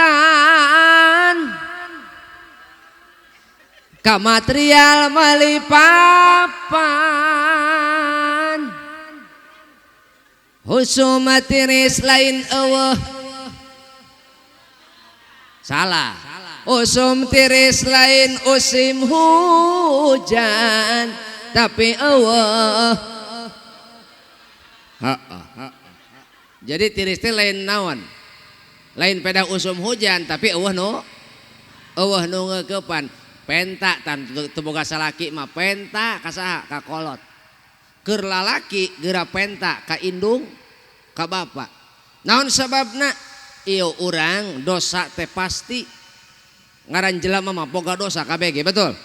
kamaterial meuli papan husuma tiris lain eueuh. Salah. Usum tiris lain usim hujan tapi eueuh. Heeh. Jadi tiris teh lain naon? Lain peda usum hujan tapi eueuh nu ngeukepan. Penta tan teu boga salaki mah penta ka saha? Ka kolot. Keur lalaki geura penta ka indung ka bapa. Naon sababna? Ieu urang dosa teh pasti. Ngaran jelema mah boga dosa kabeh ge, betul?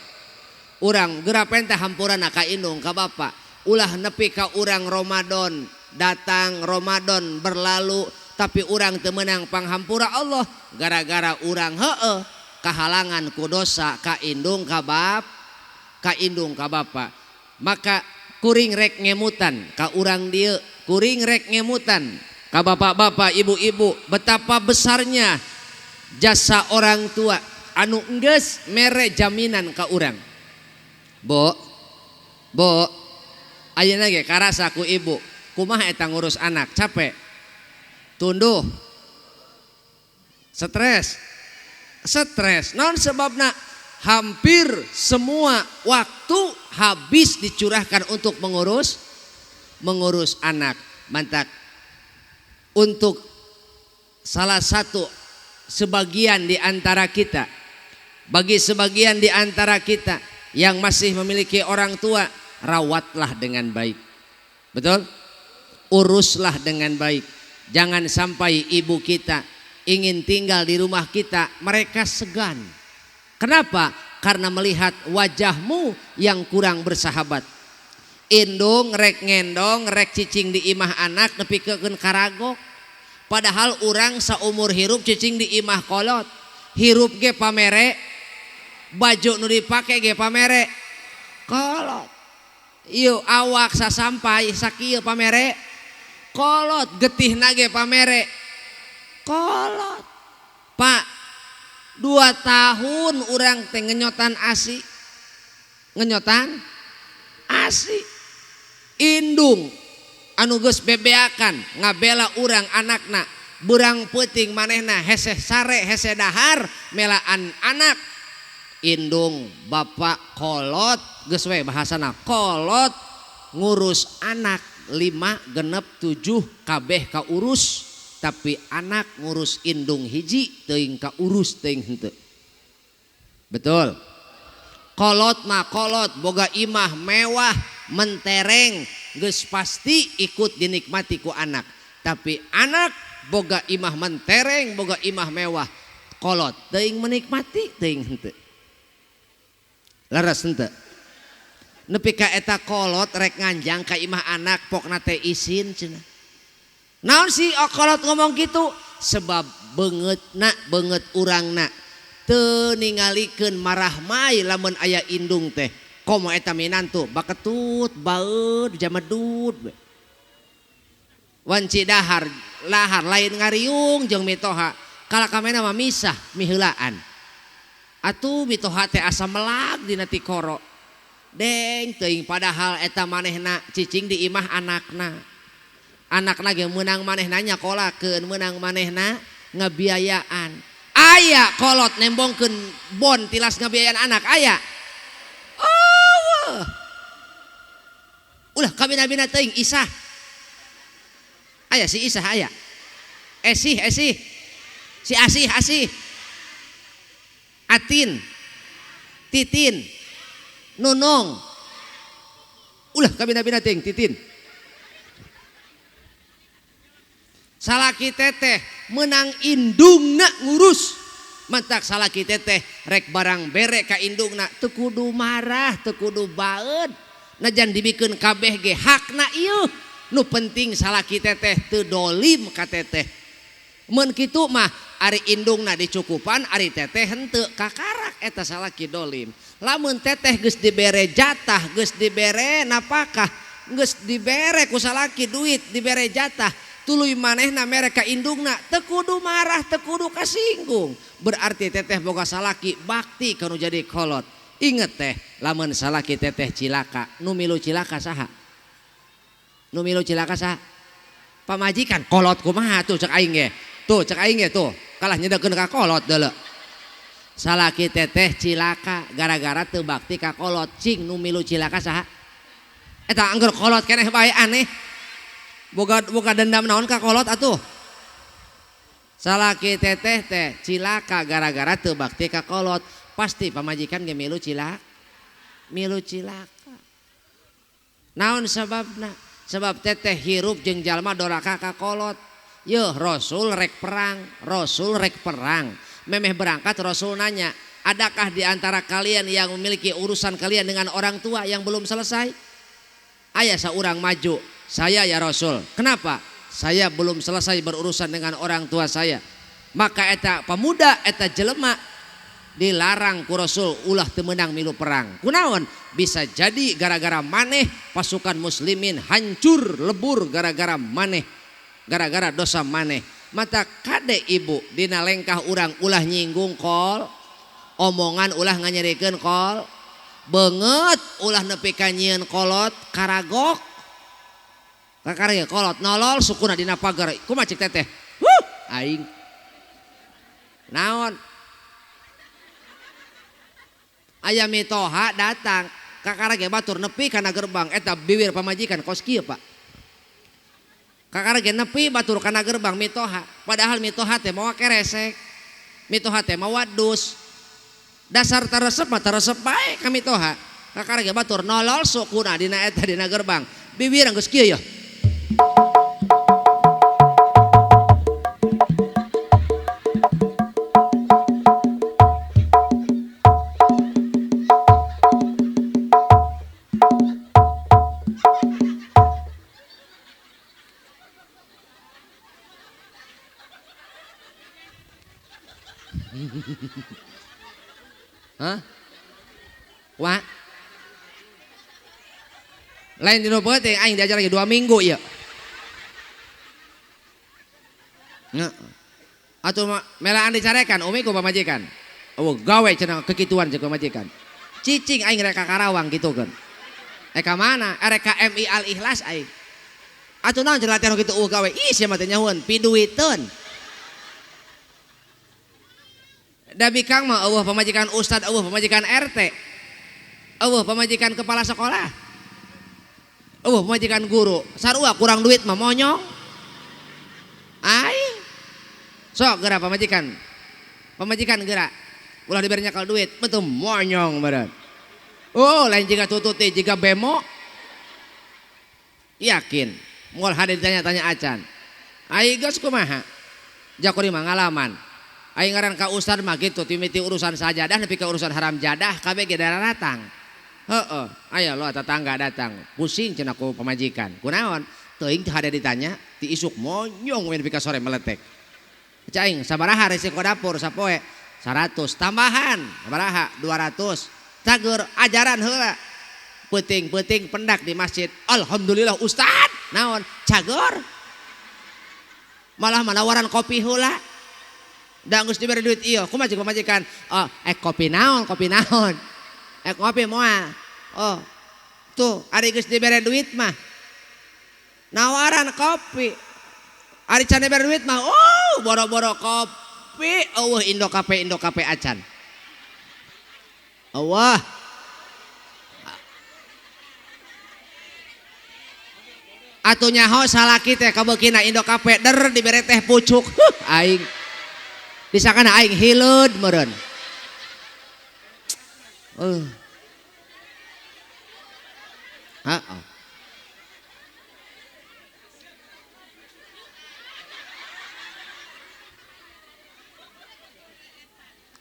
Urang geura penta hampurana ka indung ka bapa. Ulah nepi ka urang Ramadan datang, Ramadan berlalu tapi urang teu meunang panghampura Allah gara-gara urang heueuh kahalangan ku dosa ka indung ka bap, ka indung ka bapa. Maka kuring rek ngemutan ka urang dieu, kuring rek ngemutan ka bapak-bapak, ibu-ibu, betapa besarnya jasa orang tua anu enggeus mere jaminan ka urang. Bo, bo, ayeuna ge karasa ku ibu, kumaha eta ngurus anak, capek, tunduh, stres, stres. Naon sebabna? Hampir semua waktu habis dicurahkan untuk mengurus anak. Mantak untuk salah satu sebagian di antara kita, bagi sebagian di antara kita yang masih memiliki orang tua, rawatlah dengan baik. Betul? Uruslah dengan baik. Jangan sampai ibu kita ingin tinggal di rumah kita, mereka segan. Kenapa? Karena melihat wajahmu yang kurang bersahabat. Indung rek ngendong, rek cicing di imah anak nepi keun karagok. Padahal urang saumur hirup cicing di imah kolot. Hirup ge pamere, baju nu dipake ge pamere kolot. Ieu awak sasampai sakieu pamere kolot, getihna ge pamere kolot. Pak, 2 tahun urang teh ngenyotan asi. Ngenyotan asi. Indung anu geus bebeakan ngabela urang anakna, burang peuting manehna heseh sare hese dahar melaan anak. Indung bapak kolot geus we bahasana kolot ngurus anak 5 genep 7 kabeh kaurus, tapi anak ngurus indung hiji teuing kaurus teuing henteu. Betul? Kolot mah kolot boga imah mewah mentereng geus pasti ikut dinikmati ku anak. Tapi anak boga imah mentereng boga imah mewah kolot teuing menikmati teuing henteu. Leres henteu? Nepi ka eta kolot rek nganjang ka imah anak pokna teh isin cenah. Naon sih kolot ngomong gitu? Sebab beungeutna beungeut urangna teu ningalikeun marah mai lamun aya indung teh. Komo eta minantu baketut baeud jamedut. Wanci dahar lahar lain ngariung jeung mitoha. Kala kamena mah misah miheulaan. Atuh mitoha teh asa melag dina tikoro. Deng teuing padahal eta manehna cicing di imah anakna. Anakna ge meunang manehna nyakolakeun, meunang manehna ngabiayaan. Aya kolot nembongkeun bon tilas ngabiayaan anak aya. Oh. Ulah kabina-bina teuing Isah. Aya si Isah aya. Esih esih. Si Asih asih. Atin. Titin. Nunung. Ulah kabina-bina teuing Titin. Salaki teteh menang indungna ngurus. Mantak salaki teteh rek barang bere ka indungna teu kudu marah, teu kudu baeud. Najan dibikeun kabeh ge hakna ieu. Nu penting salaki teteh teu dolim ka teteh. Mun kitu mah ari indungna dicukupan, ari teteh henteu kakarak eta salaki dolim. Lamun teteh geus dibere jatah, geus dibere napakah, geus dibere ku salaki duit, dibere jatah, tuluy manehna mere ka indungna teu kudu marah, teu kudu kasinggung. Berarti teteh boga salaki bakti kanu jadi kolot. Inget teh, lamun salaki teteh cilaka, nu milu cilaka saha? Nu milu cilaka saha? Pamajikan kolot kumaha tuh cek aing ge. Tuh cek aing ge tuh, kalah nyedekeun ka kolot deuleu. Salaki teteh cilaka gara-gara teu bakti ka kolot cing nu milu cilaka saha? Eta angger kolot keneh bae aneh. Boga dendam naon ka kolot atuh. Salaki teteh teh cilaka gara-gara teu bakti ka kolot, pasti pamajikan ge milu cilaka. Milu cilaka. Naon sababna? Sebab teteh hirup jeung jalma doraka ka kolot. Yeuh Rasul rek perang, Rasul rek perang. Memeh berangkat Rasul nanya, adakah di antara kalian yang memiliki urusan kalian dengan orang tua yang belum selesai? Aya saurang maju, saya ya Rasul. Kenapa? Saya belum selesai berurusan dengan orang tua saya. Maka eta pemuda eta jelema dilarang ku Rasul ulah teu meunang milu perang. Kunaon? Bisa jadi gara-gara maneh pasukan muslimin hancur lebur gara-gara maneh, gara-gara dosa maneh. Mata kade ibu dina lengkah urang ulah nyinggung kol, omongan ulah nganyerikeun kol, beungeut ulah nepi ka nyieun kolot karagok. Kakare kolot nolol sukuna dina pagar. Kumaha cik teteh? Huh, aing. Naon? Aya mitoha datang kakara ge batur nepi kana gerbang eta bibir pamajikan kos kieu Pak. Kakara ge nepi batur kana gerbang mitoha, padahal mitoha teh mawa keresek, mitoha teh mawa dus. Dasar taresep mah taresep bae ka mitoha. Kakara ge batur nolol sukuna dina eta dina gerbang. Bibir geus kieu yeuh. Hah? Wah. Lain dino peuting aing diajar lagi 2 minggu ieu. Atuh melaan dicarekan umi ku pamajikan. Eueuh gawe cenah kekituan jeung pamajikan. Cicing aing rek ka Karawang kitu keun. Ka mana? Rek ka MI Al Ikhlas aing. Atuh naon cenah latihan kitu eueuh gawe. Ih sia mah teh nyahueun piduiteun. Da bikang mah eueuh pamajikan ustad, eueuh pamajikan RT. Eueuh pamajikan kepala sekolah. Eueuh pamajikan guru. Sarua kurang duit mah monyong. Ai. Sok geura pamajikan. Pamajikan geura. Ulah diberi nyakal duit, betul monyong badan. Oh, lain jiga tututi, jiga bemo. Yakin, moal hade ditanya-tanya acan. Ai geus kumaha? Jakuri mah ngalaman. Aing ngaran ka ustad mah kitu timiti urusan sajadah nepi ka urusan haram jadah kabeh ge daratang. Heeh, aya lo tetangga datang, pusing cenah ku pamajikan. Kunaon? Teuing teu hade ditanya, ti isuk monyong we nepi ka sore meletek. Cai aing sabaraha resiko dapur sapoe? 100 tambahan, sabaraha? 200. Cager ajaran heula. Peuting-peuting pendak di masjid. Alhamdulillah ustad, naon? Cager. Malah manawaran kopi heula. Da geus dibere duit ieu, kumaha jeung pamajikan? Oh, kopi naon, kopi naon. Kopi moal. Oh. Tuh, ari geus dibere duit mah. Nawaran kopi. Ari can dibere duit mah, oh, boro-boro kopi, eueuh Indo Cafe acan. Eueuh. Atuh nyaho salaki teh kabeukina Indo Cafe der dibere teh pucuk. Huh, aing. Disakana aing hileud meureun. Heeh.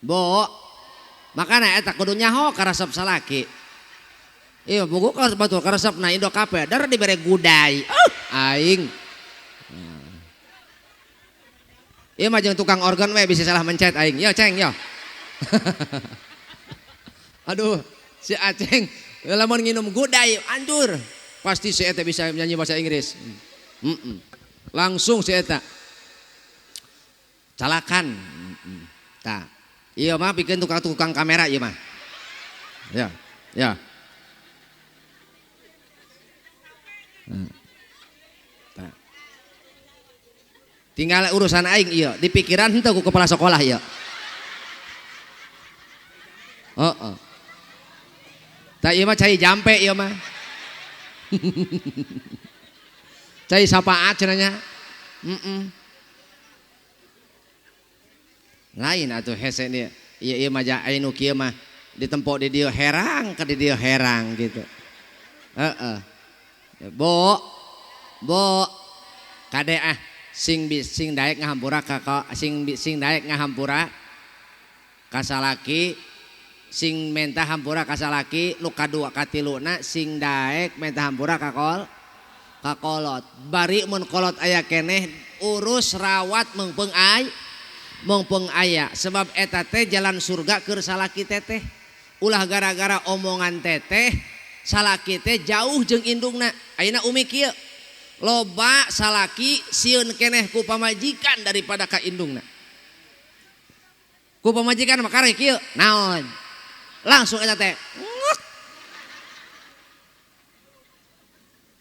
Bo, makana eta kudu nyaho karesep salaki. Ieu buku ka batur karesepna Indo Cafe der dibere gudai. Aing. Ieu mah jeung tukang organ we bisa salah mencet aing. Yo ceng yo. Aduh, si Aceng lamun nginum gudai anjur. Pasti si eta bisa nyanyi bahasa Inggris. Langsung si eta. Calakan. Tah. Ieu mah pikeun tukang-tukang kamera ieu mah. Ya, ya. Tah. Tinggal urusan aing ieu, di pikiran henteu ku kepala sekolah ieu. Heeh. Tah ieu mah cai jampe ieu mah. Cai sapaat cenah nya. Lain atuh hese dia. Ieu ieu mah ja anu kieu mah ditempok di dieu herang ka di dieu herang gitu. Heeh. Bu. Bu. Kade ah sing sing daek ngahampura ka sing sing daek ngahampura ka salaki sing menta hampura ka salaki nu kadua katiluna sing daek menta hampura ka ka kolot. Bari mun kolot aya keneh urus rawat meungpeung ay meungpeung aya sebab eta teh jalan surga keur salaki teteh. Ulah gara-gara omongan teteh salaki teh jauh jeung indungna. Ayeuna umi kieu loba salaki sieun keneh ku pamajikan daripada ka indungna. Ku pamajikan mah karek kieu naon langsung eta teh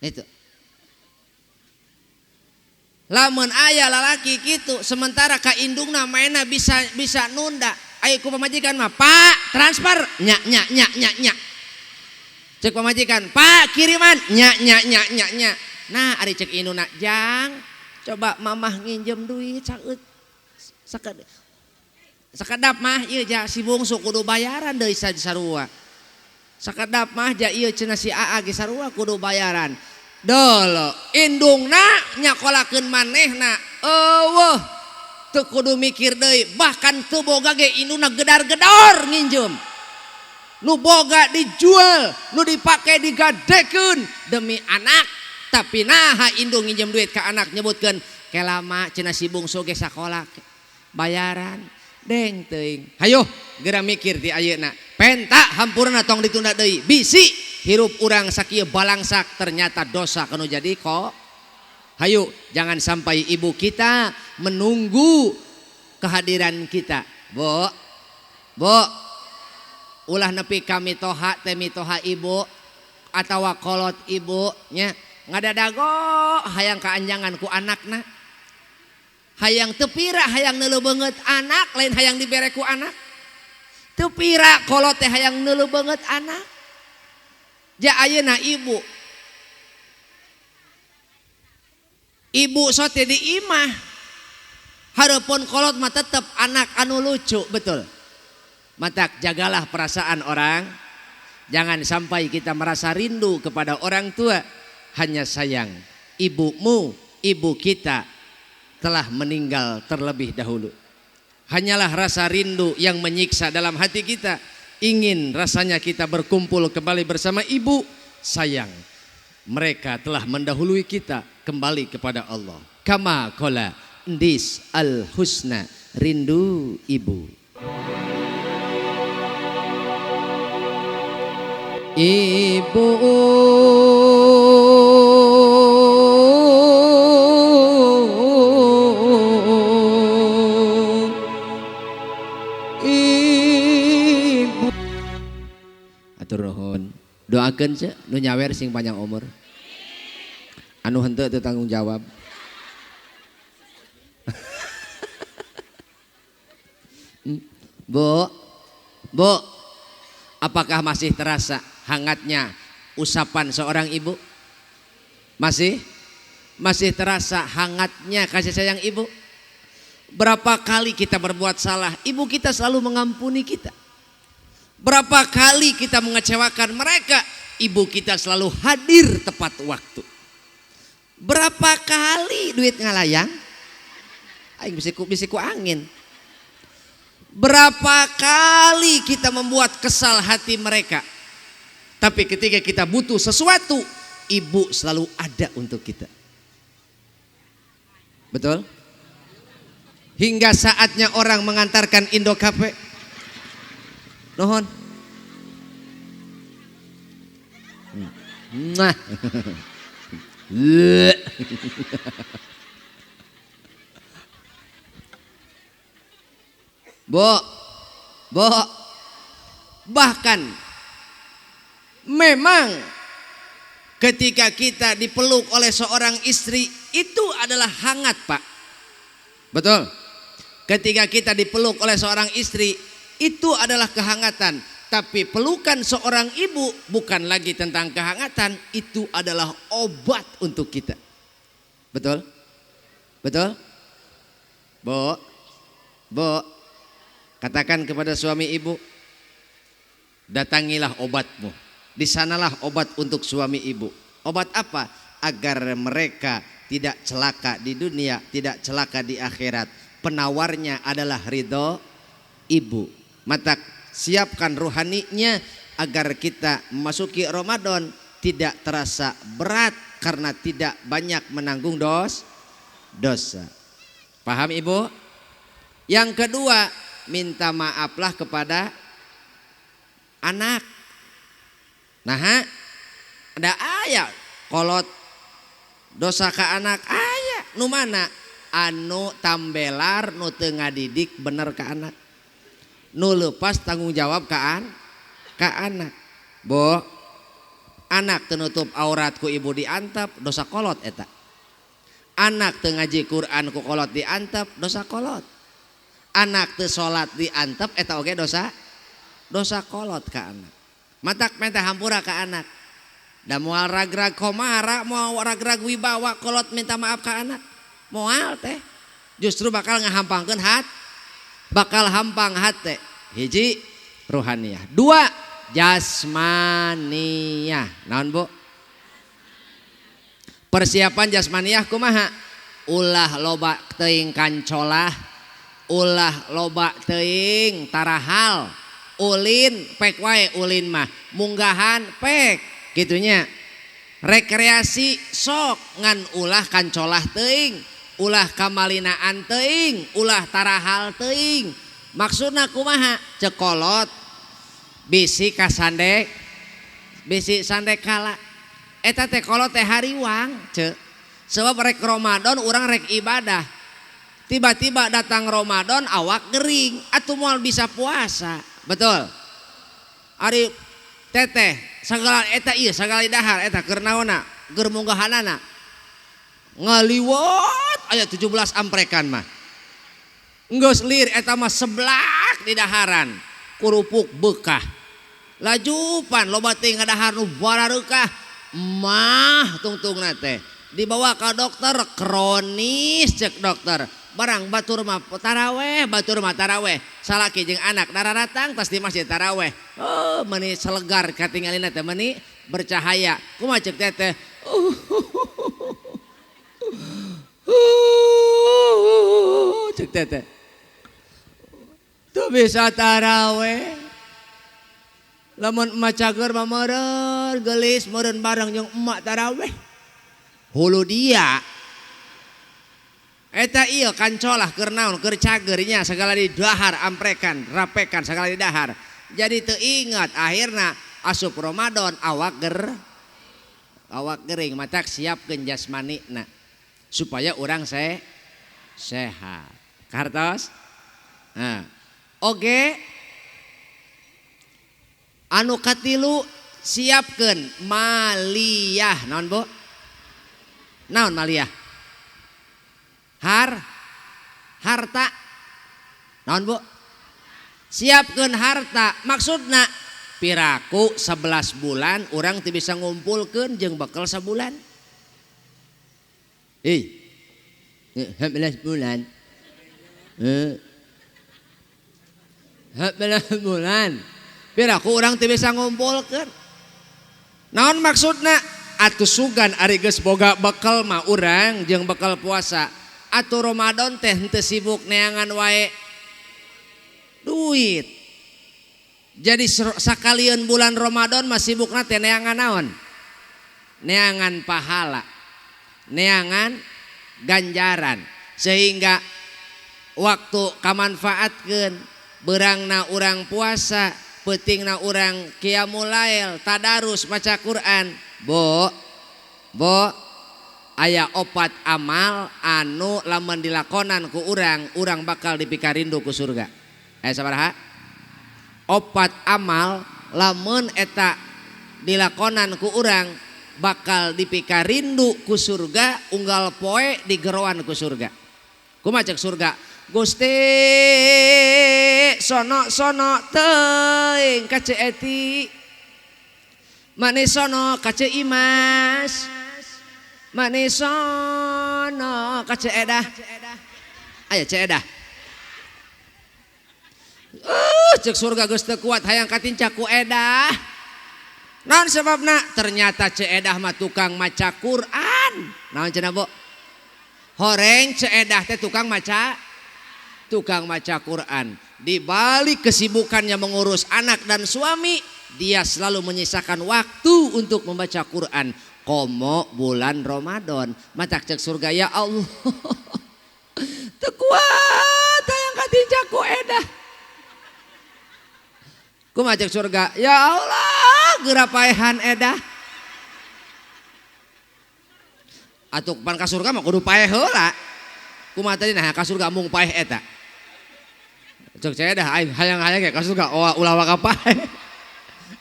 itu. Lamun aya lalaki kitu sementara ka indungna maena bisa bisa nunda. Ayo ku pamajikan mah pak transfer nya nya nya nya nya. Cek pamajikan pak kiriman nya nya nya nya nya. Nah ari cek indungna jang coba mamah nginjem duit saeut sakedap mah ieu ja si bungsu kudu bayaran deui sarua. Sakedap mah ja ieu cenah si Aa ge sarua kudu bayaran. Dolo indungna nyakolakeun manehna eueuh teu kudu mikir deui bahkan teu boga ge indungna gedar-gedor nginjem. Nu boga dijual, nu dipake digadekeun demi anak. Tapi naha indung nginjem duit ka anak nyebutkeun kelama cenah si bungsu ge sakola bayaran deng teuing. Hayo geura mikir ti ayeuna. Penta hampurna tong ditunda deui. Bisi hirup urang sakieu balangsak ternyata dosa kanu jadi kok. Hayu jangan sampai ibu kita menunggu kehadiran kita. Bu. Bu. Ulah nepi ka mitoha teh mitoha ibu atawa kolot ibu nya ngadadago hayang kaanjangan ku anakna. Hayang teu pira hayang neuleuh beungeut anak lain hayang dibere ku anak. Teu pira kolot teh hayang neuleuh beungeut anak. Ja ayeuna ibu. Ibu sote di imah. Hareupeun kolot mah tetep anak anu lucu, betul. Matak jagalah perasaan orang. Jangan sampai kita merasa rindu kepada orang tua. Hanya sayang ibumu, ibu kita telah meninggal terlebih dahulu. Hanyalah rasa rindu yang menyiksa dalam hati kita. Ingin rasanya kita berkumpul kembali bersama ibu. Sayang mereka telah mendahului kita kembali kepada Allah. Kama qala ndis al husna, rindu ibu. Ibu ibu atur nuhun doakeun ce nu nyawer sing panjang umur anu henteu teu tanggung jawab. Bu, bu, apakah masih terasa hangatnya usapan seorang ibu? Masih? Masih terasa hangatnya kasih sayang ibu? Berapa kali kita berbuat salah, ibu kita selalu mengampuni kita. Berapa kali kita mengecewakan mereka, ibu kita selalu hadir tepat waktu. Berapa kali duit ngalayang, aing bisiku angin. Berapa kali kita membuat kesal hati mereka. Tapi ketika kita butuh sesuatu, ibu selalu ada untuk kita. Betul? Hingga saatnya orang mengantarkan Indocafe. Nuhun. Nah. Bu, bu, bahkan memang ketika kita dipeluk oleh seorang istri itu adalah hangat, Pak. Betul. Ketika kita dipeluk oleh seorang istri itu adalah kehangatan. Tapi pelukan seorang ibu bukan lagi tentang kehangatan, itu adalah obat untuk kita. Betul? Betul? Bo, bo, katakan kepada suami ibu, datangilah obatmu. Di sanalah obat untuk suami ibu. Obat apa? Agar mereka tidak celaka di dunia, tidak celaka di akhirat. Penawarnya adalah ridho ibu. Mata siapkan ruhaninya agar kita memasuki Ramadan tidak terasa berat karena tidak banyak menanggung dosa. Paham ibu? Yang kedua, minta maaflah kepada anak. Nah, ada ayat kolot dosa ke anak aya nu mana? Anu tambelar nu teu ngadidik bener ke anak. Nu lepas tanggung jawab ke anak. Bo, anak teu nutup aurat ku ibu diantep, dosa kolot eta. Anak teu ngaji Quran ku kolot diantep, dosa kolot. Anak teu salat diantep eta oge dosa kolot ka anak. Matak minta hampura ka anak. Da moal ragrag komara, moal ragrag wibawa kolot minta maaf ka anak. Moal teh justru bakal ngahampangkeun hat. Bakal hampang hate. Hiji ruhaniah, dua jasmaniah. Naon bu? Persiapan jasmaniah kumaha? Ulah loba teuing kancolah, ulah loba teuing tarahal, ulin pek wae ulin mah, munggahan pek gitunya. Rekreasi sok ngan ulah kancolah teuing, ulah kamalinaan teuing, ulah tarahal teuing. Maksudna kumaha? Cekolot bisi kasandek, bisi sandek kala. Eta teh kolot teh hariwang, ce. Sebab rek Ramadan urang rek ibadah. Tiba-tiba datang Ramadan awak gering, atuh moal bisa puasa. Betul. Ari teteh sagala eta ieu sagala dahar eta keur naonna? Keur munggahanana. Ngaliwat aya 17 amprekan mah. Enggeus lir eta mah seblak di daharan, kerupuk bekah. Lajupan loba teuing ngadahar nu barareukah, mah tungtungna teh. Dibawa ka dokter kronis cek dokter. Barang batur mah taraweh, batur mah taraweh. Salaki jeung anak dararatang tas di masjid taraweh. Oh, meuni selegar katingalina teh meuni bercahaya. Kumaha cek teteh? Cek teteh. Tuh bisa taraweh. Lamun emak cager mah meureun geulis meureun bareng jeung emak taraweh. Hulu dia. Eta ieu kancolah keur naon keur cager nya sagala di dahar amprekan rapekan sagala di dahar. Jadi teu ingat akhirna asup Ramadan awak gering matak siapkeun jasmanina supaya urang sehat. Kartos? Nah, oke. Anu katilu siapkeun maliyah. Naon bu? Naon maliyah? Harta. Naon bu? Siapkeun harta. Maksudna piraku 11 bulan urang teu bisa ngumpulkeun jeung bekal sabulan. 11 bulan. 11 bulan. Piraku urang teu bisa ngumpulkeun. Naon maksudna? Atuh sugan ari geus boga bekal mah urang jeung bekal puasa. Atuh Ramadan teh henteu sibuk neangan wae duit. Jadi sakalieun bulan Ramadan mah sibukna teh neangan naon? Neangan pahala, neangan ganjaran. Sehingga waktu kamanfaatkeun beurangna urang puasa, peutingna urang qiyamul lail, tadarus maca Quran. Bo, aya opat amal anu lamun dilakonan ku urang, urang bakal dipikarindu ku surga. Aya sabaraha? Opat amal lamun eta dilakonan ku urang bakal dipikarindu ku surga, unggal poe digeroan ku surga. Kumaha cek surga? Gusti ge sono-sono teuing ka Ceu Eti. Mane sono ka Ceu Imas. Mane sono ka Ceu Edah. Aya Ceu Edah. Cek surga geus teu kuat hayang katincak ku Edah. Naon sebabna? Ternyata Ceu Edah mah tukang maca Quran. Naon cenah Bu? Horeng Ceu Edah teh tukang maca Quran. Di balik kesibukannya mengurus anak dan suami, dia selalu menyisakan waktu untuk membaca Quran. Komo bulan Ramadan, matak cek surga ya Allah. Teu kuat hayang katincak ku Edah. Kumaha cek surga? Ya Allah, geura paehan Edah. Atuh pan ka surga mah kudu paeh heula. Kumaha tadi nah ka surga mung paeh eta. Cek Ceu Edah aing hayang-hayang ge ka surga ulah waka paeh.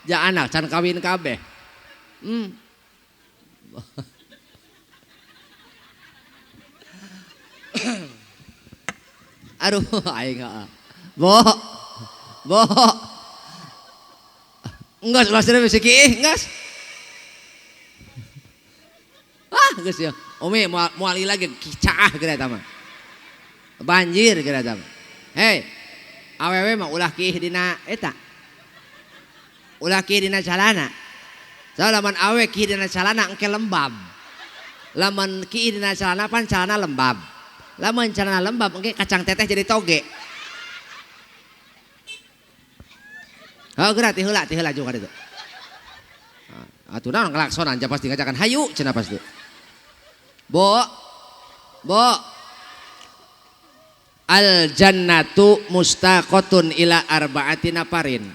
Ja anak can kawin kabeh. Aduh aing heeh. Bo. Bo. Enggak, ulah serius kiih, enggak. Ah, geus ya. Umi moal lagi kicaah geura eta mah. Banjir geura eta mah. Hei, awewe mah ulah kiih dina eta. Ulah kiih dina calana. Soalna lamun awewe kiih dina calana engke lembab. Lamun kiih dina calana pan calana lembab. Lamun calana lembab engke kacang teteh jadi toge. Oh geura ti heula juga ditu. Atuh naon ngelaksonan ja pasti ngajakan hayu cenah pasti. Bo. Bo. Al jannatu mustaqatun ila arba'ati nafarin.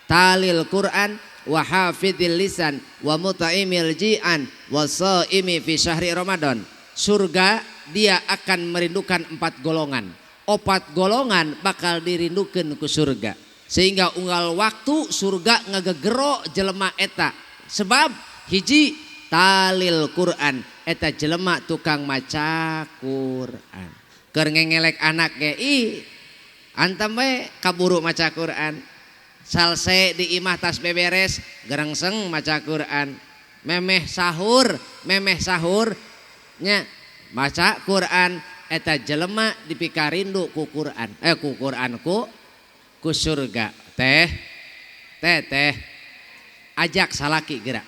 Talil Quran wa hafidhil lisan wa mut'imil ji'an wa shaimi fi syahri Ramadan. Surga dia akan merindukan 4 golongan. 4 golongan bakal dirindukeun ku surga. Sehingga unggal waktu surga ngagegero jelema eta. Sebab hiji talil Quran eta jelema tukang maca Quran. Keur ngengelek anak ge ih antam we kaburu maca Quran. Salse di imah tas beberes gerengseng maca Quran. Memeh sahur nya maca Quran eta jelema dipikarindu ku Quran. Ku Quran ku surga. Teh teh teh ajak salaki gerak.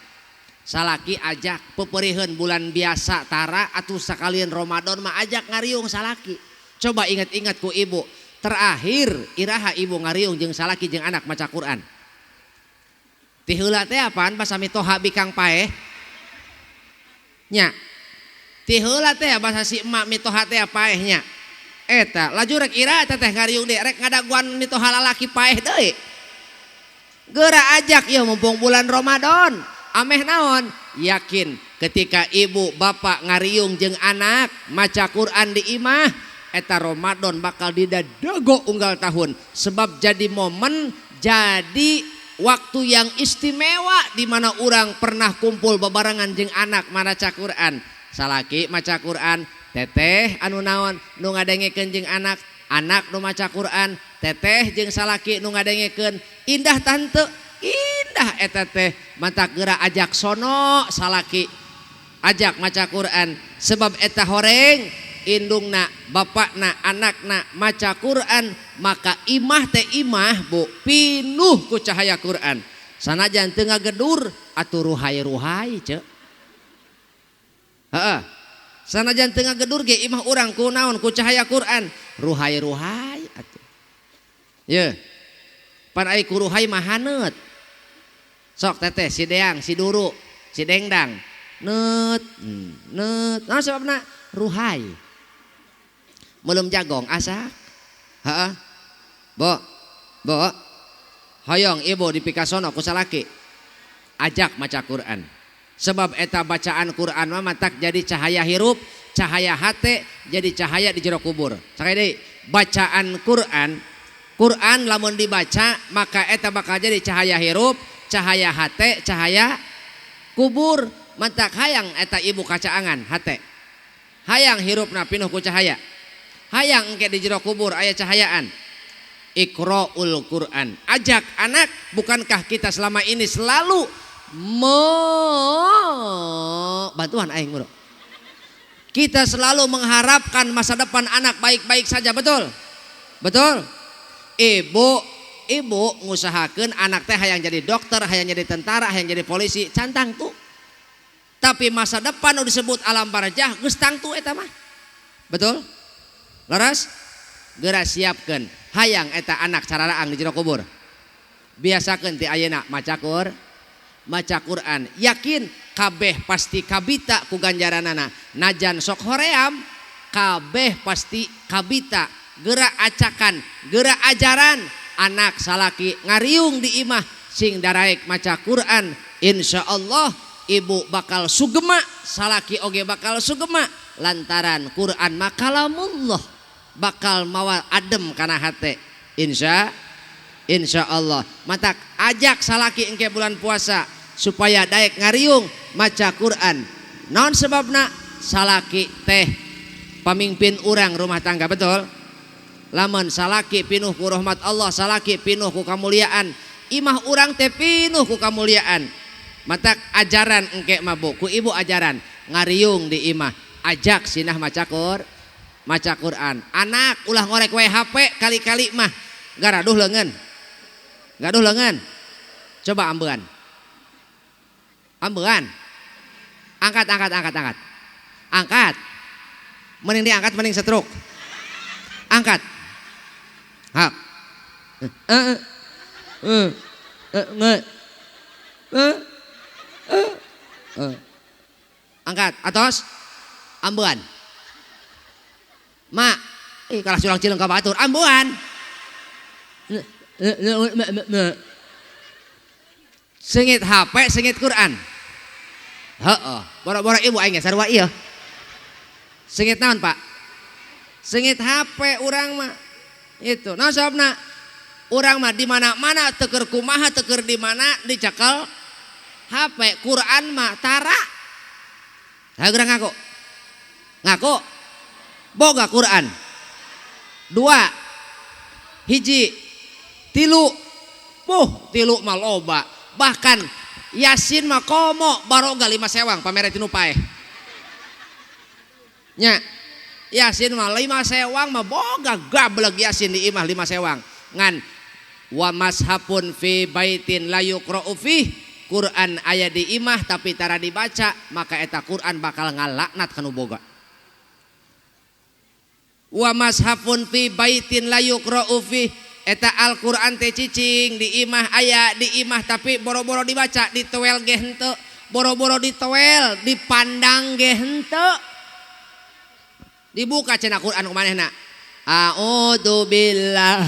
Salaki ajak peperiheun bulan biasa tara atuh sakalian Ramadan mah ajak ngariung salaki. Coba ingat-ingat ku ibu, terakhir iraha ibu ngariung jeung salaki jeung anak maca Quran. Ti heula teh apaan pas mitoha bikang paeh? Nya. Ti heula teh basa si emak mitoha teh paeh nya. Eta laju rek ira teteh ngariung deui rek ngadaguan mitoha lalaki paeh deui. Geura ajak ieu mumpung bulan Ramadan. Ameh naon? Yakin ketika ibu bapak ngariung jeung anak maca Quran di imah eta Ramadan bakal didadago unggal tahun. Sebab jadi momen, jadi waktu yang istimewa di mana orang pernah kumpul bebarengan jeung anak maca Quran. Salaki maca Quran, teteh anu naon nu ngadengekeun jeung anak, anak nu maca Quran, teteh jeung salaki nu ngadengekeun. Indah tante, indah eta teh. Mantak geura ajak sono salaki, ajak maca Quran. Sebab eta horeng indungna, bapakna, anakna maca Quran, maka imah teh imah bu pinuh ku cahaya Quran. Sanajan teu ngagedur atuh ruhai-ruhai ceu. Heeh. Sanajan teu ngagedur ge imah urang ku naon ku cahaya Quran, ruhai-ruhai atuh. Ye. Pan ai ku ruhai mah haneut. Sok teteh si deang, si duru, si dengdang. Neut, neut. Naon sebabna? Ruhai. Melem jagong asak. Heeh. Bo. Bo. Hoyong ibu dipikasono ku salaki. Ajak maca Quran. Sebab eta bacaan Quran mah matak jadi cahaya hirup, cahaya hate, jadi cahaya di jero kubur. Sakali deui, bacaan Quran, Quran lamun dibaca maka eta bakal jadi cahaya hirup, cahaya hate, cahaya kubur. Matak hayang eta ibu kacaangan hate. Hayang hirupna pinuh ku cahaya. Hayang engke di jero kubur aya cahayaan. Iqra'ul Quran. Ajak anak, bukankah kita selama ini selalu bantuan aing bro. Kita selalu mengharapkan masa depan anak baik-baik saja, betul? Betul? Ibu ngusahakeun anak teh hayang jadi dokter, hayang jadi tentara, hayang jadi polisi, can tangtu. Tapi masa depan nu disebut alam barzah geus tangtu eta mah. Betul? Leres? Geura siapkeun hayang eta anak cararaang di jero kubur. Biasakeun ti ayeuna maca Quran. Yakin kabeh pasti kabita ku ganjaranana. Najan sok hoream kabeh pasti kabita. Geura acakan, geura ajaran anak salaki ngariung di imah sing daraek maca Quran. Insyaallah ibu bakal sugema, salaki oge bakal sugema lantaran Quran mah kalamullah bakal mawa adem kana hate. Insya Allah. Matak ajak salaki engke bulan puasa supaya daek ngariung maca Quran. Naon sebabna? Salaki teh pamimpin urang rumah tangga, betul? Lamun salaki pinuh ku rahmat Allah, salaki pinuh ku kamuliaan, imah urang teh pinuh ku kamuliaan. Matak ajaran engke mabuk ku ibu ajaran ngariung di imah, ajak sinah maca Quran. Anak ulah ngorek wae HP kali-kali mah garaduh leungeun. Gaduh leungeun. Coba ambean. Ambean. Angkat. Angkat. Mending diangkat mending setruk. Angkat. Hak. Angkat atos ambean. Mak, kalah curang cileng ka batur ambean. Sengit HP, sengit Quran. Heeh, boro-boro ibu aing ge sarua ieu. Sengit naon, Pak? Sengit HP urang mah. Itu. Nah sababna urang mah di mana-mana teu keur kumaha teu keur di mana dicekel HP, Quran mah tara. Hayu geura ngaku. Ngaku. Boga Quran. 2 1 3. Puh, 3 mah loba. Bahkan Yasin mah komo baroga 5 sewang pamere tinu paeh. Nya. Yasin mah 5 sewang mah boga gableg Yasin di imah 5 sewang. Ngan wa mashafun fi baitin la yuqra'u fi, Quran aya di imah tapi tara dibaca, maka eta Quran bakal ngalaknat kanu boga. Wa mashafun fi baitin la yuqra'u fi, eta Al-Qur'an teh cicing di imah aya di imah tapi boro-boro dibaca, ditoel ge henteu, boro-boro ditoel, dipandang ge henteu. Dibuka cenah Quran ku manehna. A'udzu billah.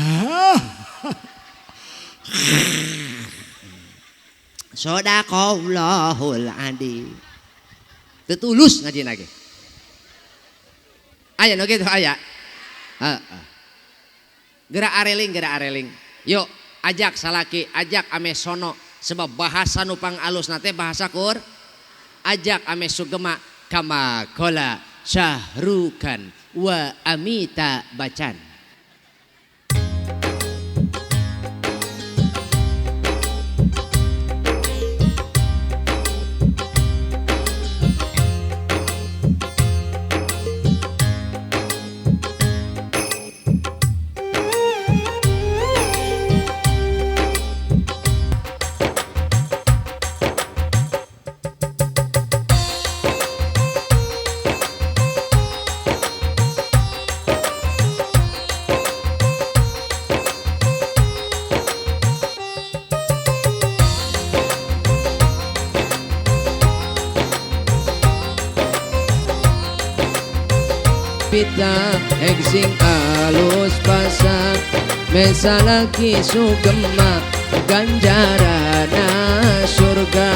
Shadaqallahul adzim. Teu tulus ngajina ge. Aya nu kitu aya. Heeh. Geura areling. Yuk ajak salaki, ajak ame sono sebab bahasa nu pangalusna teh bahasa Qur. Ajak ame sugema kama qala Syahrukan wa Amita Bachchan. Pita exing alus pasak mesalaki sugema ganjarana surga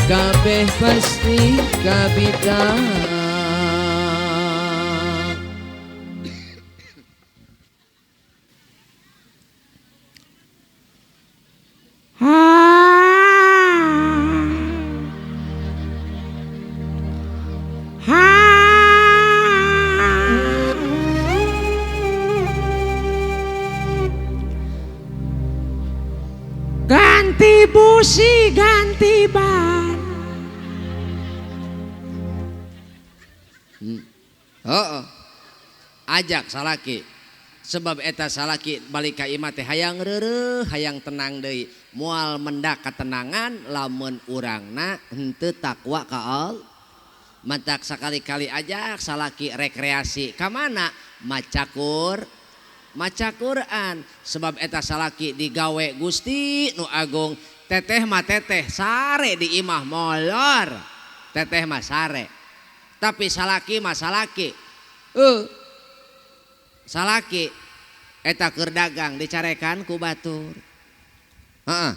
kabeh pasti kabita. Ganti busi ganti ban. Oh, ajak salaki. Sebab eta salaki balik ka imah teh hayang reureuh, hayang tenang deui. Moal mendak katenangan lamun urangna henteu takwa ka Allah. Mantak sakali-kali ajak salaki rekreasi ka mana? Maca Quran. Sebab eta salaki digawe Gusti nu Agung. Teteh mah teteh sare di imah molor. Teteh mah sare. Tapi salaki mah salaki. Salaki eta keur dagang dicarekan ku batur. Heeh.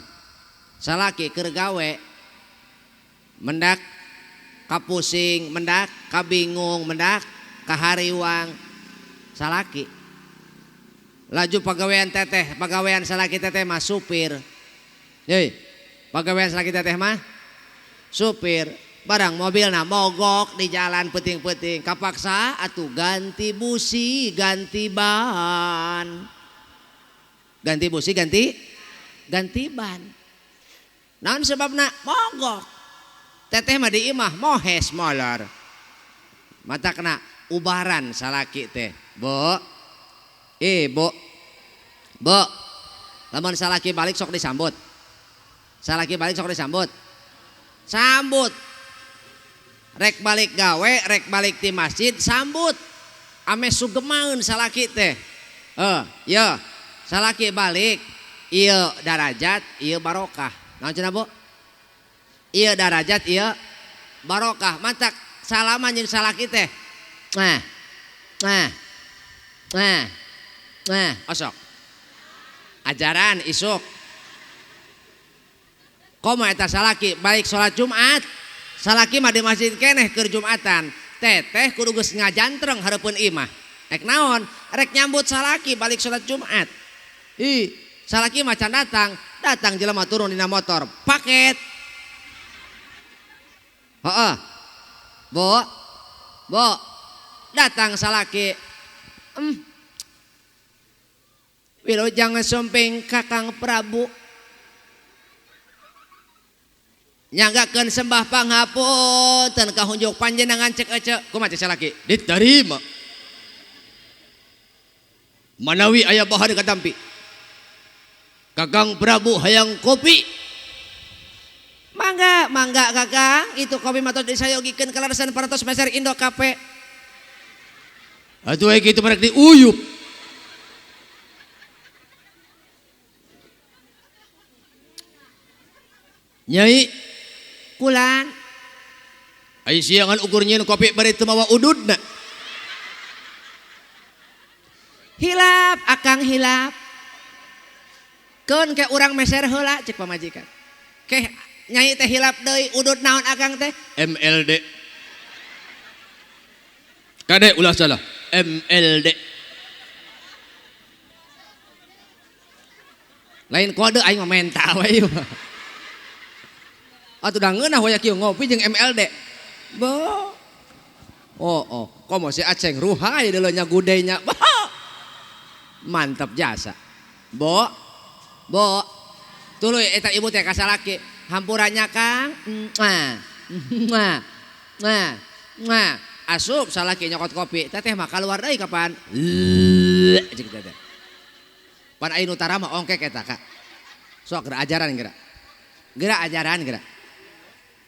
Salaki keur gawe mendak kapusing, mendak kabingung, mendak kahariwang. Salaki. Laju pagawean teteh, pagawean salaki teteh mah supir. Hei, pagawean salaki teteh mah supir. Barang mobilna mogok di jalan peuting-peuting, kapaksa atuh ganti busi, ganti ban. Ganti busi, ganti ban. Naon sebabna? Mogok. Teteh mah di imah mohes molor. Mata kena ubaran salaki teh. Bo. Bo. Bo. Lamun salaki balik sok disambut. Salaki balik sok disambut. Sambut. Rek balik gawe, rek balik di masjid, sambut. Ame sugemaeun salaki teh. Ya, salaki balik, ieu darajat, ieu barokah. Naon cenah, Bu? Ieu darajat, ieu barokah. Mantak salaman jeung salaki teh. Nah. Nah. Nah. Nah, osok. Ajaran isuk. Komo eta salaki balik salat Jumat. Salaki mah di masjid keneh keur Jumatan. Teteh kudu geus ngajantreng hareupeun imah. Rek naon? Rek nyambut salaki balik salat Jumat. Ih, salaki mah can datang, datang jelema turun dina motor, paket. Heeh. Bo. Bo. Datang salaki. Wilujeng sumping Kakang Prabu. Nyanggakeun sembah panghapunten kahunjuk panjenengan cek ece. Kumaha cek salaki? Diterima. Manawi aya bahan katampi. Kakang Prabu hayang kopi. Mangga, mangga Kakang, itu kopi mah tos disayogikeun kalaresan parantos meser Indo Kape. Atuh kitu merek diuyup. Nyai kulan ai siangan ukur nyieun kopi bari teu mawa ududna. Hilap akang hilap. Keun ke urang meser heula cek pamajikan. Keh nyai teh hilap deui udud naon akang teh? MLD. Kade ulah salah MLD. Lain kode aing mah menta we ieu. Atuh da ngeunah we kieu ngopi jeung MLD. Bo. Oh, oh, komo si Aceng ruhai deuleu nya gudenya. Bo. Mantap jasa. Bo. Bo. Tuluy eta ibu teh ka salaki. Hampurannya Kang. Muah. Muah. Muah. Muah. Asup salaki nyokot kopi. Teteh mah kaluar deui kapan? Cek teteh. Pan ayeuna utara mah ongkek eta Kak. Sok geura ajaran geura. Geura ajaran geura.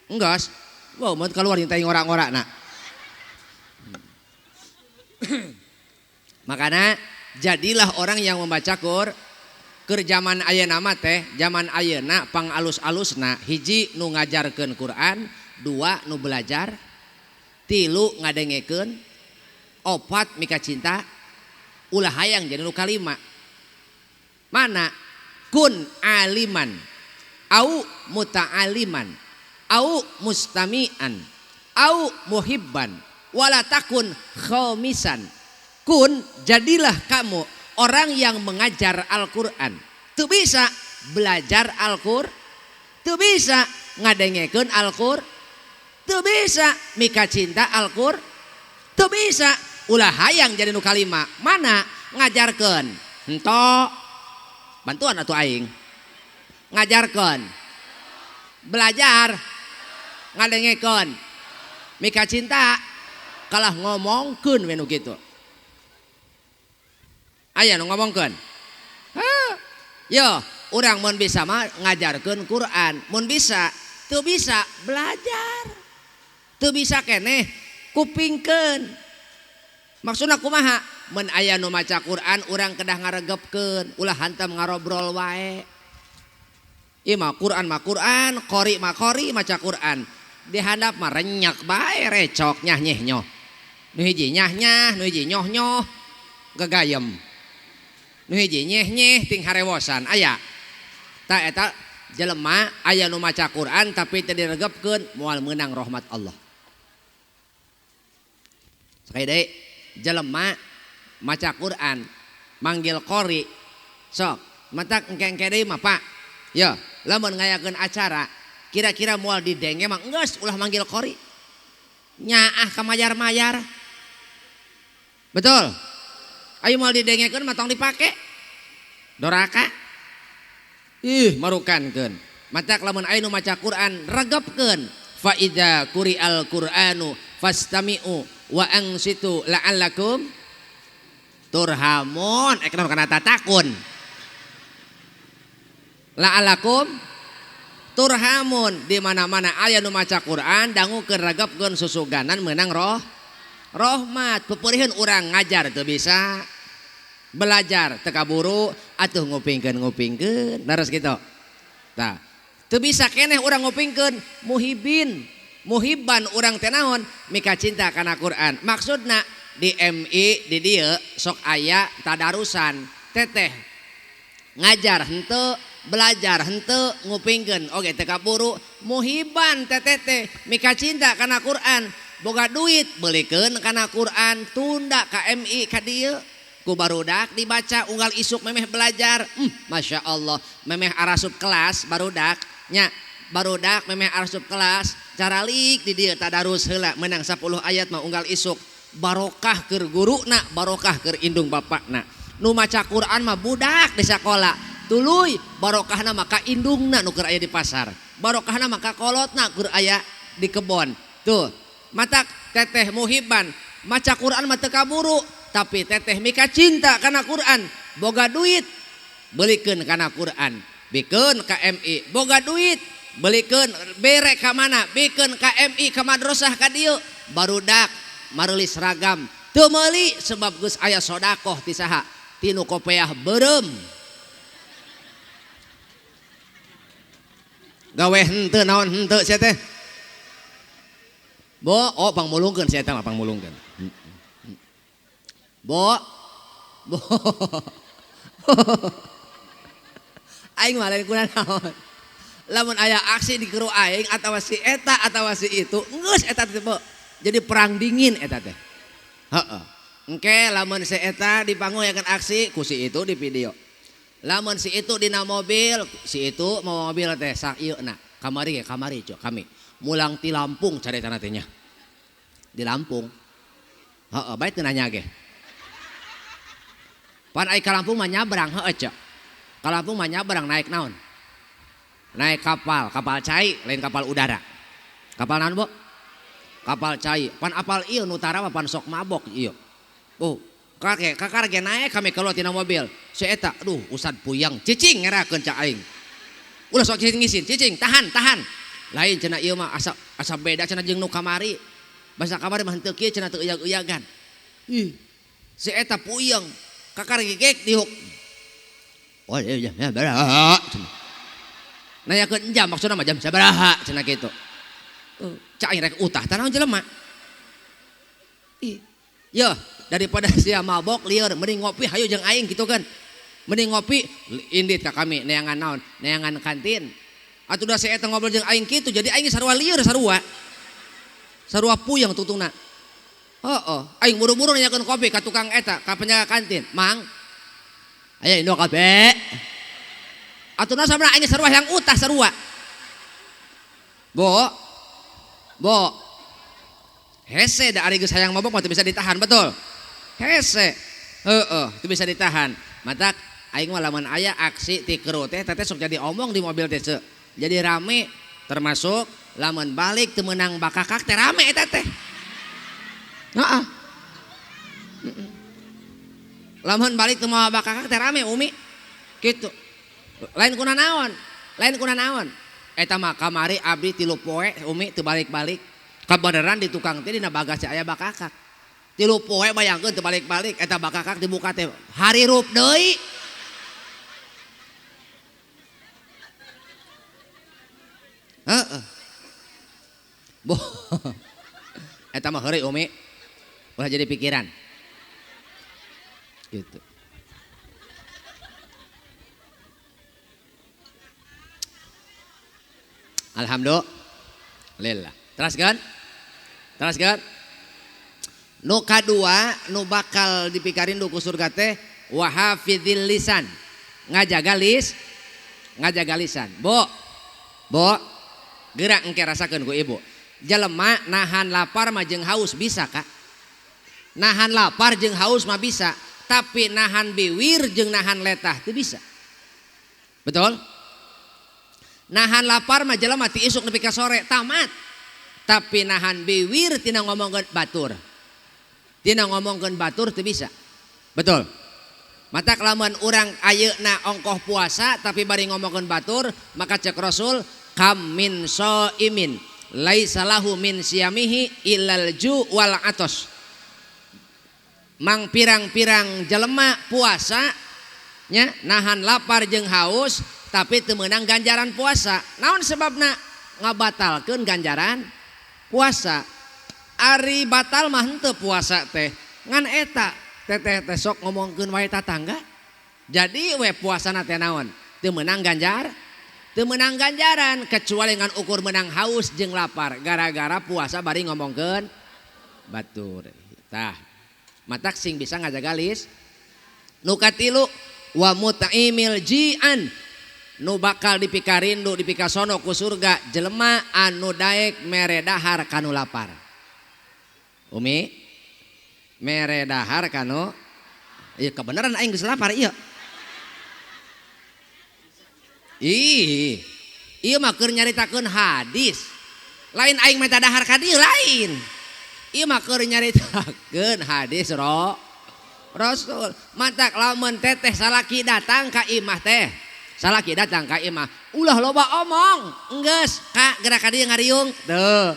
Enggas. Wow, mun keluar jeung teh ngora-ngora na. Makana jadilah orang yang membaca Quran. Keur zaman ayeuna mah teh, zaman ayeuna pangalus-alusna hiji nu ngajarkeun Quran, dua nu belajar, tilu ngadengekeun, opat mika cinta, ulah hayang jadi nu kalima. Mana? Kun aliman, au muta'aliman, au mustami'an, au muhibban, wala takun khomisan. Kun, jadilah kamu orang yang mengajar Al-Quran. Tuh bisa belajar Al-Quran, tuh bisa ngadengekeun Al-Quran, tuh bisa mika cinta Al-Quran, tuh bisa ulah hayang jadi nu kalima. Mana ngajarkeun? Hento bantuan atuh aing. Ngajarkeun. Belajar. Ngadengekeun. Mika cinta kalah ngomongkeun we nu kitu. Aya nu ngomongkeun. Hah. Yo, urang mun bisa mah ngajarkeun Quran, mun bisa teu bisa belajar. Teu bisa keneh kupingkeun. Maksudna kumaha? Mun aya nu maca Quran urang kedah ngaregepkeun, ulah hantam ngarobrol wae. Ieu mah Quran mah Quran, qori mah qori maca Quran. Di handap mah renyak bae recok nyah nyeh nyoh. Nu hiji nyah nyah, nu hiji nyoh nyoh, gagayem. Nu hiji nyeh nyeh ting harewosan aya. Ta eta jelema aya nu maca Quran tapi teu diregepkeun moal meunang rahmat Allah. Sakali deui jelema maca Quran manggil qori sok matak engke-engke deui mah Pak. Yo, lamun ngayakeun acara kira-kira moal didenge mah geus ulah manggil qori. Nyaah ka mayar-mayar. Betul? Ayo moal didengekeun mah tong dipake. Doraka. Ih, marukankeun. Matak lamun aya nu maca Quran regepkeun. Fa idza quri'al Qur'anu fastami'u wa ansitu la'allakum turhamun. Ek naon kana tatakun. La'allakum turhamun. Di mana-mana aya nu maca Quran dangukeun regepkeun susuganan meunang roh rahmat. Peperiheun urang ngajar teu bisa, belajar teu kaburu atuh ngupingkeun-ngupingkeun leres kitu. Tah, teu bisa keneh urang ngupingkeun muhibin, muhibban urang teh naon mika cinta kana Quran. Maksudna di MI di dieu sok aya tadarusan teteh ngajar henteu, belajar henteu, ngupingkeun oge teu kaburu muhibban teteh teh mika cinta kana Quran. Boga duit belikeun kana Quran, tunda ka MI ka dieu ku barudak dibaca unggal isuk memeh belajar. Masya Allah memeh arasup kelas barudak nya, barudak memeh arasup kelas caralik di dieu tadarus heula menang 10 ayat mah unggal isuk. Barokah keur guruna, barokah keur indung bapakna. Nu maca Quran mah budak di sakola tuluy barokahna mah ka indungna nu keur aya di pasar, barokahna mah ka kolotna keur aya di kebon. Tuh matak teteh muhibban maca Quran mah teu kaburu tapi teteh mika cinta kana Quran. Boga duit belikeun kana Quran, bikeun ka MI. Boga duit belikeun bere ka mana, bikeun ka MI ka madrasah ka dieu. Barudak mareuli seragam teu meuli sebab geus aya sodakoh ti saha, tinu kopeah beureum. Gawe henteu naon henteu sia teh. Bo, oh pangmulungkeun sia eta mah pangmulungkeun. Bo. Bo. Aing mah lain kuna naon. Lamun aya aksi di kru aing atawa si eta atawa si itu, geus eta teh bo. Jadi perang dingin eta teh. Heeh. Engke lamun si eta dipanggul aksi ku si itu di video. Lamun si itu dina mobil, si itu mau mobil teh sak ieu na. Kamari ge kamari cuk kami. Mulang ti Lampung caritana teh nya. Di Lampung. Heeh, bae teu nanya ge. Pan ai ka Lampung mah nyabrang heueuh cuk. Ka Lampung mah nyabrang naik naon? Naik kapal, kapal cai lain kapal udara. Kapal naon, Bu? Kapal cai. Pan apal ieu nu tara mah pan sok mabok ieu. Oh, kakek kakar ge naik kami keluar tina mobil. Si eta, aduh usad puyang, cicing ngerakeun ca aing. Ulah sok cicing ngisin, cicing tahan, tahan. Lain cenah ieu mah asa asa beda cenah jeung nu kamari. Basa kamari mah henteu kieu cenah teu uyag-uyagan. Ih, si eta puyang, kakar gegek dihuk. Oh iya iya sabaraha. Nanyakeun jam maksudna mah jam sabaraha cenah kitu. Cak aing rek utah tah naon jelema. Ih, yo daripada sia mabok lieur mending ngopi hayu jeung aing gitu kan. Mending ngopi indit ka kami neangan naon, neangan kantin. Atuh da si eta ngobrol jeung aing kitu jadi aing sarua lieur sarua. Sarua puyeng tutungna. Heeh, aing buru-buru nanyakeun kopi ka tukang eta, ka penjaga kantin. Mang, aya Indo kabe. Atuh nasabna aing sarua yang utah sarua. Bo. Bo. Hese da ari geus hayang mabok mah teu bisa ditahan, betul? Hese. Heeh, teu bisa ditahan. Matak Aing mah lamun aya aksi ti kru teh teteh sok jadi omong di mobil teh ce. Jadi rame termasuk lamun balik teu meunang bakakak teh rame eta teh. Heeh. Lamun balik teu mawa bakakak teh rame Umi. Gitu. Lain kuna naon? Lain kuna naon? Eta mah kamari abdi 3 poe Umi teu balik-balik. Kabeneran di tukang teh dina bagasi aya bakakak. 3 poe bayangkeun teu balik-balik eta bakakak dibuka teh harirup deui. Heeh. Boh. Eta mah heureuy Umi. Ulah jadi pikiran. Gitu. Alhamdulillah. Teraskeun? Teraskeun? Nu kadua nu bakal dipikarindu ku surga teh wa hafizil lisan. Ngajaga lis, ngajaga lisan. Bo. Bo. Gerak engke rasakeun ku ibu. Jelema nahan lapar mah jeung haus bisa, Kak. Nahan lapar jeung haus mah bisa, tapi nahan biwir jeung nahan letah teu bisa. Betul? Nahan lapar mah jelema ti isuk nepi ka sore tamat. Tapi nahan biwir tina ngomongkeun batur. Tina ngomongkeun batur teu bisa. Betul? Matak lamun urang ayeuna ongkoh puasa tapi bari ngomongkeun batur, maka cek Rasul kam min shaimin laisa lahu min siyamihi illal ju wal atos. Mang pirang-pirang jelema puasa nya nahan lapar jeung haus tapi teu meunang ganjaran puasa. Naon sebabna? Ngabatalkeun ganjaran puasa. Ari batal mah henteu puasa teh. Ngan eta teteh teh sok ngomongkeun wae tatangga. Jadi we puasana teh naon? Teu meunang ganjar, teu meunang ganjaran kecuali ngan ukur meunang haus jeung lapar gara-gara puasa bari ngomongkeun batur. Tah, matak sing bisa ngajaga lis. Nu katilu wa mut'imil ji'an. Nu bakal dipikarindu dipikasono ku surga jelema anu daek mere dahar kanu lapar. Umi mere dahar kanu ieu kebenaran aing geus lapar ieu. Ih, ieu mah keur nyaritakeun hadis. Lain aing meta dahar ka dieu lain. Ieu mah keur nyaritakeun hadis Rasul. Matak lamun teteh salaki datang ka imah teh. Salaki datang ka imah, ulah loba omong, enggeus ka gerak ka dieu ngariung. Tuh.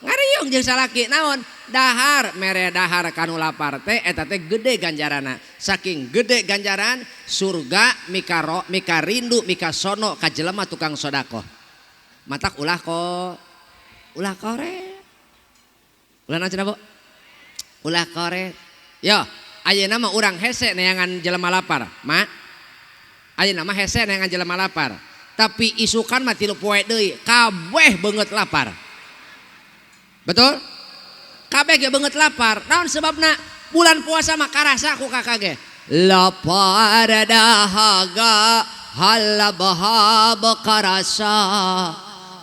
Ngariung jeung salaki naon? Dahar mere dahar kanu lapar teh eta teh gede ganjarana. Saking gede ganjaran surga mikaro mikarindu mikasono ka jelema tukang sedekah. Matak ulah ko ulah koret. Ulah naon cenah, Bu? Ulah koret. Yo, ayeuna mah urang hese neangan jelema lapar, Mak. Ayeuna mah hese neangan jelema lapar. Tapi isukan mah 3 poe deui, kabeh beungeut lapar. Betul? Kabeh ge beungeut lapar. Naon sebabna? Bulan puasa mah karasa ku kakak ge. Lapar dahaga halabahab karasa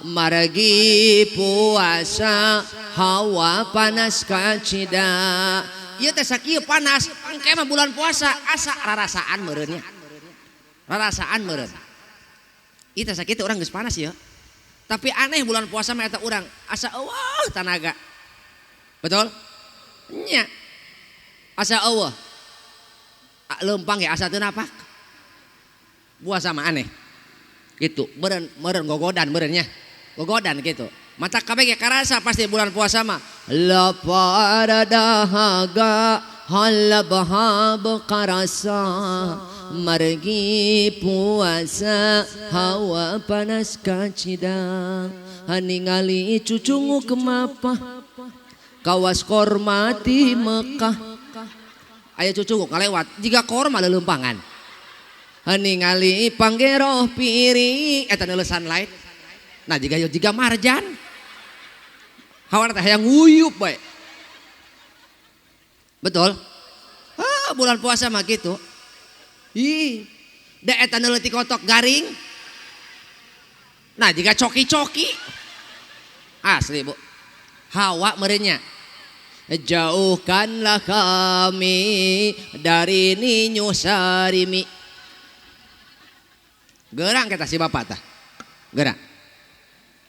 margi puasa hawa panas kacida. Ieu teh sakieu panas, engke mah bulan puasa asa rarasaan meureun nya. Rarasaan meureun. Ieu teh sakieu urang geus panas ya. Tapi aneh bulan puasa mah eta urang asa eueuh tanaga. Betul? Nya. Asa eueuh. Leumpang ge asa teu napak. Puasa mah aneh. Gitu, meureun meureun gogodan meureun nya. Gogodan gitu. Mata kabeh ge karasa pasti bulan puasa mah. Lapar dahaga halabahab karasa margi puasa hawa panas kacida haningali cucungu kemapa kawas kormati Mekah. Aya cucungu kalewat jika korma leuleumpangan haningali panggeroh piri eta neuleusan lain. Nah jiga jiga marjan hawa teh hayang nguyup bae. Betul? Ah, bulan puasa mah gitu. Ih, da eta neuleutik kotok garing. Nah, jika coki-coki. Asli, Bu. Hawa merenya. Jauhkanlah kami dari ninyu sarimi. Gerang kita si bapak tah. Gerang.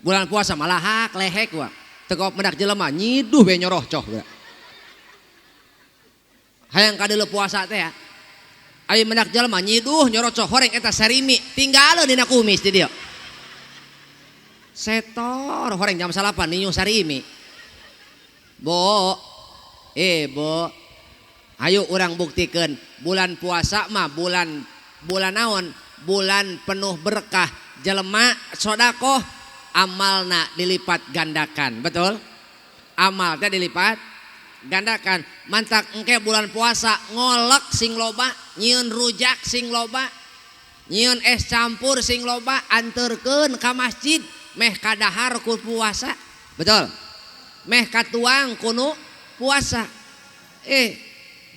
Bulan puasa malahak lehek wa. Tekop mendak jelema nyiduh we nyoroh coh geura. Hayang kadeuleu puasa teh ya. Aya mendak jelema nyiduh nyoroh coh horeng eta sarimi tinggaleun dina kumis di dieu. Setor horeng jam 9 ninyu sarimi. Bo, bo. Ayo urang buktikeun bulan puasa mah bulan bulan naon? Bulan penuh berkah. Jelema sodakoh amalna dilipat gandakan, betul? Amal teh dilipat gandakan. Mantak engke bulan puasa ngolek sing loba, nyieun rujak sing loba, nyieun es campur sing loba, anterkeun ka masjid meh kadahar ku puasa, betul? Meh katuang kunu puasa.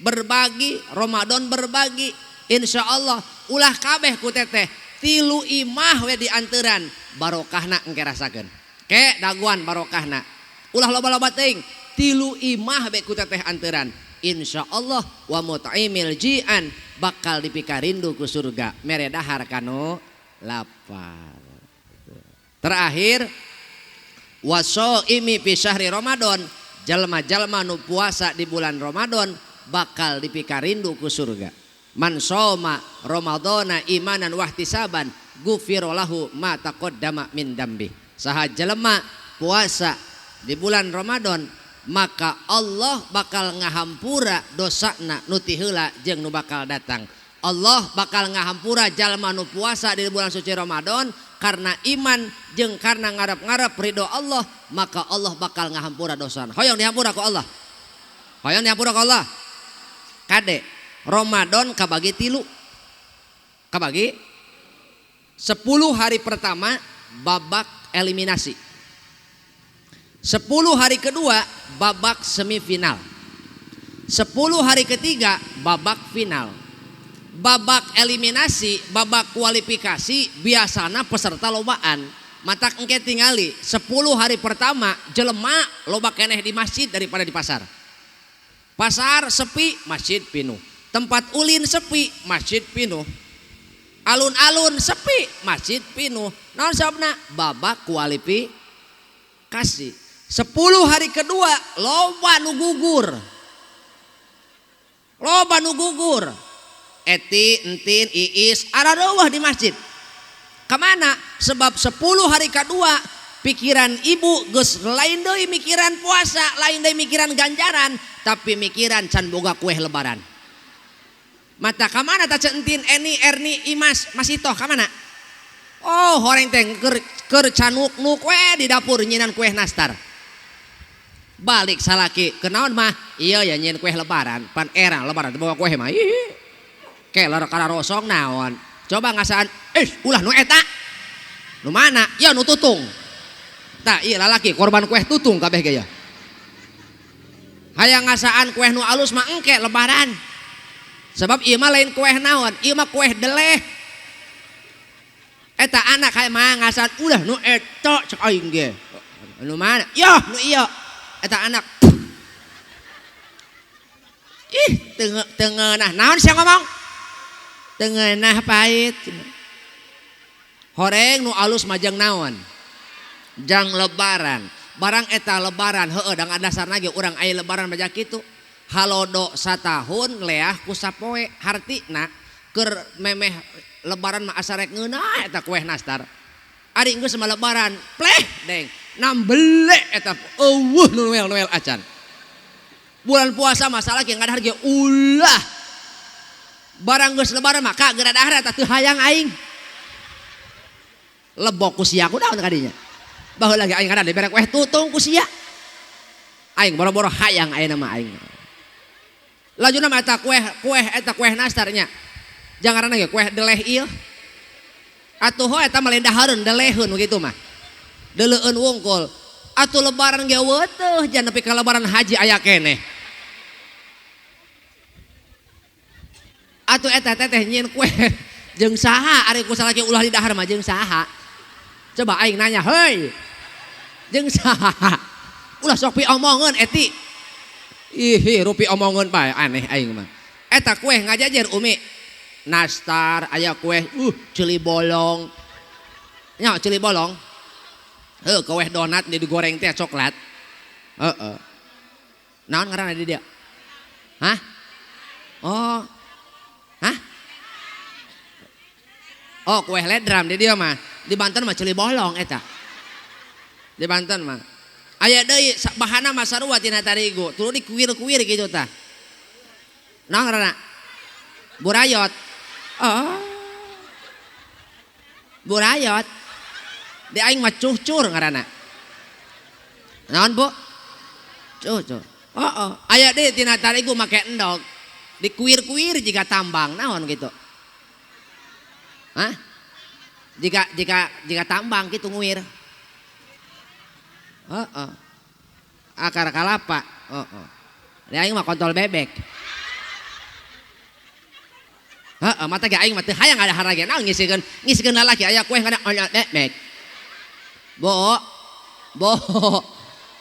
Berbagi, Ramadan berbagi, insya Allah ulah kabeh ku teteh tilu imah we dianteran barokahna engke rasakeun. Ke daguan barokahna. Ulah loba-loba teuing tilu imah we ku teteh anteran. Insya Allah wa mut'imil ji'an bakal dipikarindu ku surga mere dahar kanu lapar. Terakhir wasoimi fi syahri Ramadan, jalma-jalma nu puasa di bulan Ramadan bakal dipikarindu ku surga. Man soma Ramadana imanan wahtisaban ghufira lahu ma taqaddama min dambi. Saha jelema puasa di bulan Ramadan maka Allah bakal ngahampura dosana nu ti heula jeung nu bakal datang. Allah bakal ngahampura jalma nu puasa di bulan suci Ramadan karena iman jeung karena ngarep-ngarep ridho Allah, maka Allah bakal ngahampura dosana. Hoyong dihampura ku Allah. Hoyong dihampura ku Allah. Kade Ramadan kabagi tilu. Kabagi 10 hari pertama babak eliminasi. 10 hari kedua babak semifinal. 10 hari ketiga babak final. Babak eliminasi, babak kualifikasi biasana peserta lobaan. Matak engke tingali 10 hari pertama jelema loba keneh di masjid daripada di pasar. Pasar sepi, masjid pinuh. Tempat ulin sepi, masjid pinuh. Alun-alun sepi, masjid pinuh. Naon sababna? Babak kualifikasi. 10 hari kedua loba nu gugur. Loba nu gugur. Eti, entin, iis, aradeuweuh di masjid. Kemana? Sebab 10 hari kedua pikiran ibu geus lain deui mikiran puasa, lain deui mikiran ganjaran, tapi mikiran can boga kue lebaran. Mata kamana ta entin, Eni, Erni, Imas, Mas Itoh kamana? Oh, horeng teh keur canuk-nuk we di dapur nyinan kue nastar. Balik salaki, kenaon mah? Iya ya nyian kue lebaran, pan era lebaran teu boga kue mah. Ih. Keler kana rosong naon? Coba ngasaan, ulah nu eta. Nu mana? Ya nu tutung. Tah ieu lalaki korban kue tutung kabeh ge ya. Hayang ngasaan kue nu alus mah engke lebaran. Sebab ieu mah lain kue naon, ieu mah kue deleh. Eta anak hayang mah ngasaan ulah nu eta cek aing ge. Nu mana? Yoh nu ieu. Eta anak. Ih, tengenah naon sia ngomong? Tengenah pahit. Horeng nu alus majeng naon? Jang lebaran. Barang eta lebaran heueuh da dasarna ge urang aya lebaran majak kitu. Halodo satahun leah ku sapoe hartina keur memeh lebaran mah asa rek ngeunah eta kueh nastar. Ari geus mah lebaran pleh deng nambele eta eueuh nu noel-noel acan. Bulan puasa masalah ge ngadahar ge ulah. Barang geus lebaran mah ka geura dahar eta teu hayang aing. Lebok ku sia kunaon kadinya. Baheula ge aing kada dibere kueh tutung ku sia. Aing boro-boro hayang ayeuna mah aing. Lajuna mah eta kue eta kue nastarnya. Jangan ge kue deleh ieu. Atuh ho eta mah lain dahareun deleheun kitu mah. Deleueun wungkul. Atuh lebaran ge weutuh jan nepi ka lebaran haji aya keneh. Atuh eta teteh nyieun kue jeung saha ari ku salaki ulah di dahar mah jeung saha. Coba aing nanya, heuy. Jeung saha? Ulah sok piomongeun eti. Ih, rupi omongeun bae aneh aing mah. Eta kue ngajajer Umi. nastar, aya kue ceuli bolong. Nya ceuli bolong. Heuh kue donat digoreng teh coklat. Heeh. Naon ngaranna di dia? Hah? Oh. Hah? Oh, kue ledram di dia mah. Di Banten mah ceuli bolong eta. Di Banten mah. Aya deui bahana mah sarua tina tarigu, tuluy dikuir-kuir kitu tah. Naon ngaranna? Burayot. Oh. Burayot. Di aing mah cucur ngaranna. Naon, Bu? Cucur. Oh, oh. Aya deui tina tarigu make endog. Dikuir-kuir jiga tambang, naon gitu. Hah? Jika tambang gitu nguir. Heeh. Akar kalapa. Heeh. Di aing mah kontol bebek. Heeh, mata ge aing mah teu hayang ada harage naon ngisikeun lalaki aya kue ngana bebek. Bo. Bo.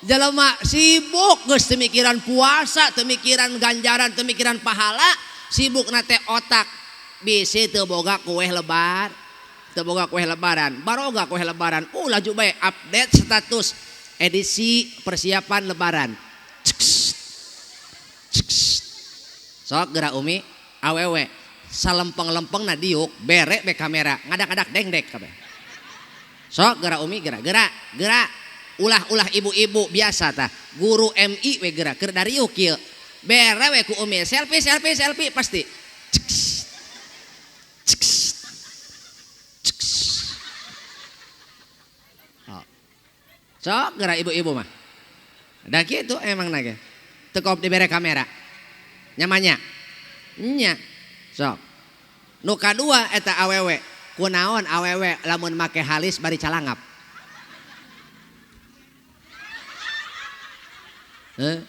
Jelema sibuk geus teu mikiran puasa, teu mikiran ganjaran, teu mikiran pahala, sibuk na teh otak bisi teu boga kue lebar, teu boga kue lebaran, baroga kue lebaran. Laju bae update status edisi persiapan lebaran. Sok geura umi awewe salempeng-lempeng na diuk berek be kamera ngadak-ngadak dengdek kabeh. Sok geura umi geura geura geura ulah-ulah ibu-ibu biasa tah guru MI we geura keur dariuk kieu bere we ku umi selfie selfie selfie pasti. Sok geura ibu-ibu mah. Da kitu emang nage. Teu kop dibere kamera. Nyamanya. Nya. Sok. Nu kadua eta awewe. Kunaon awewe lamun make halis bari calangap. Heh.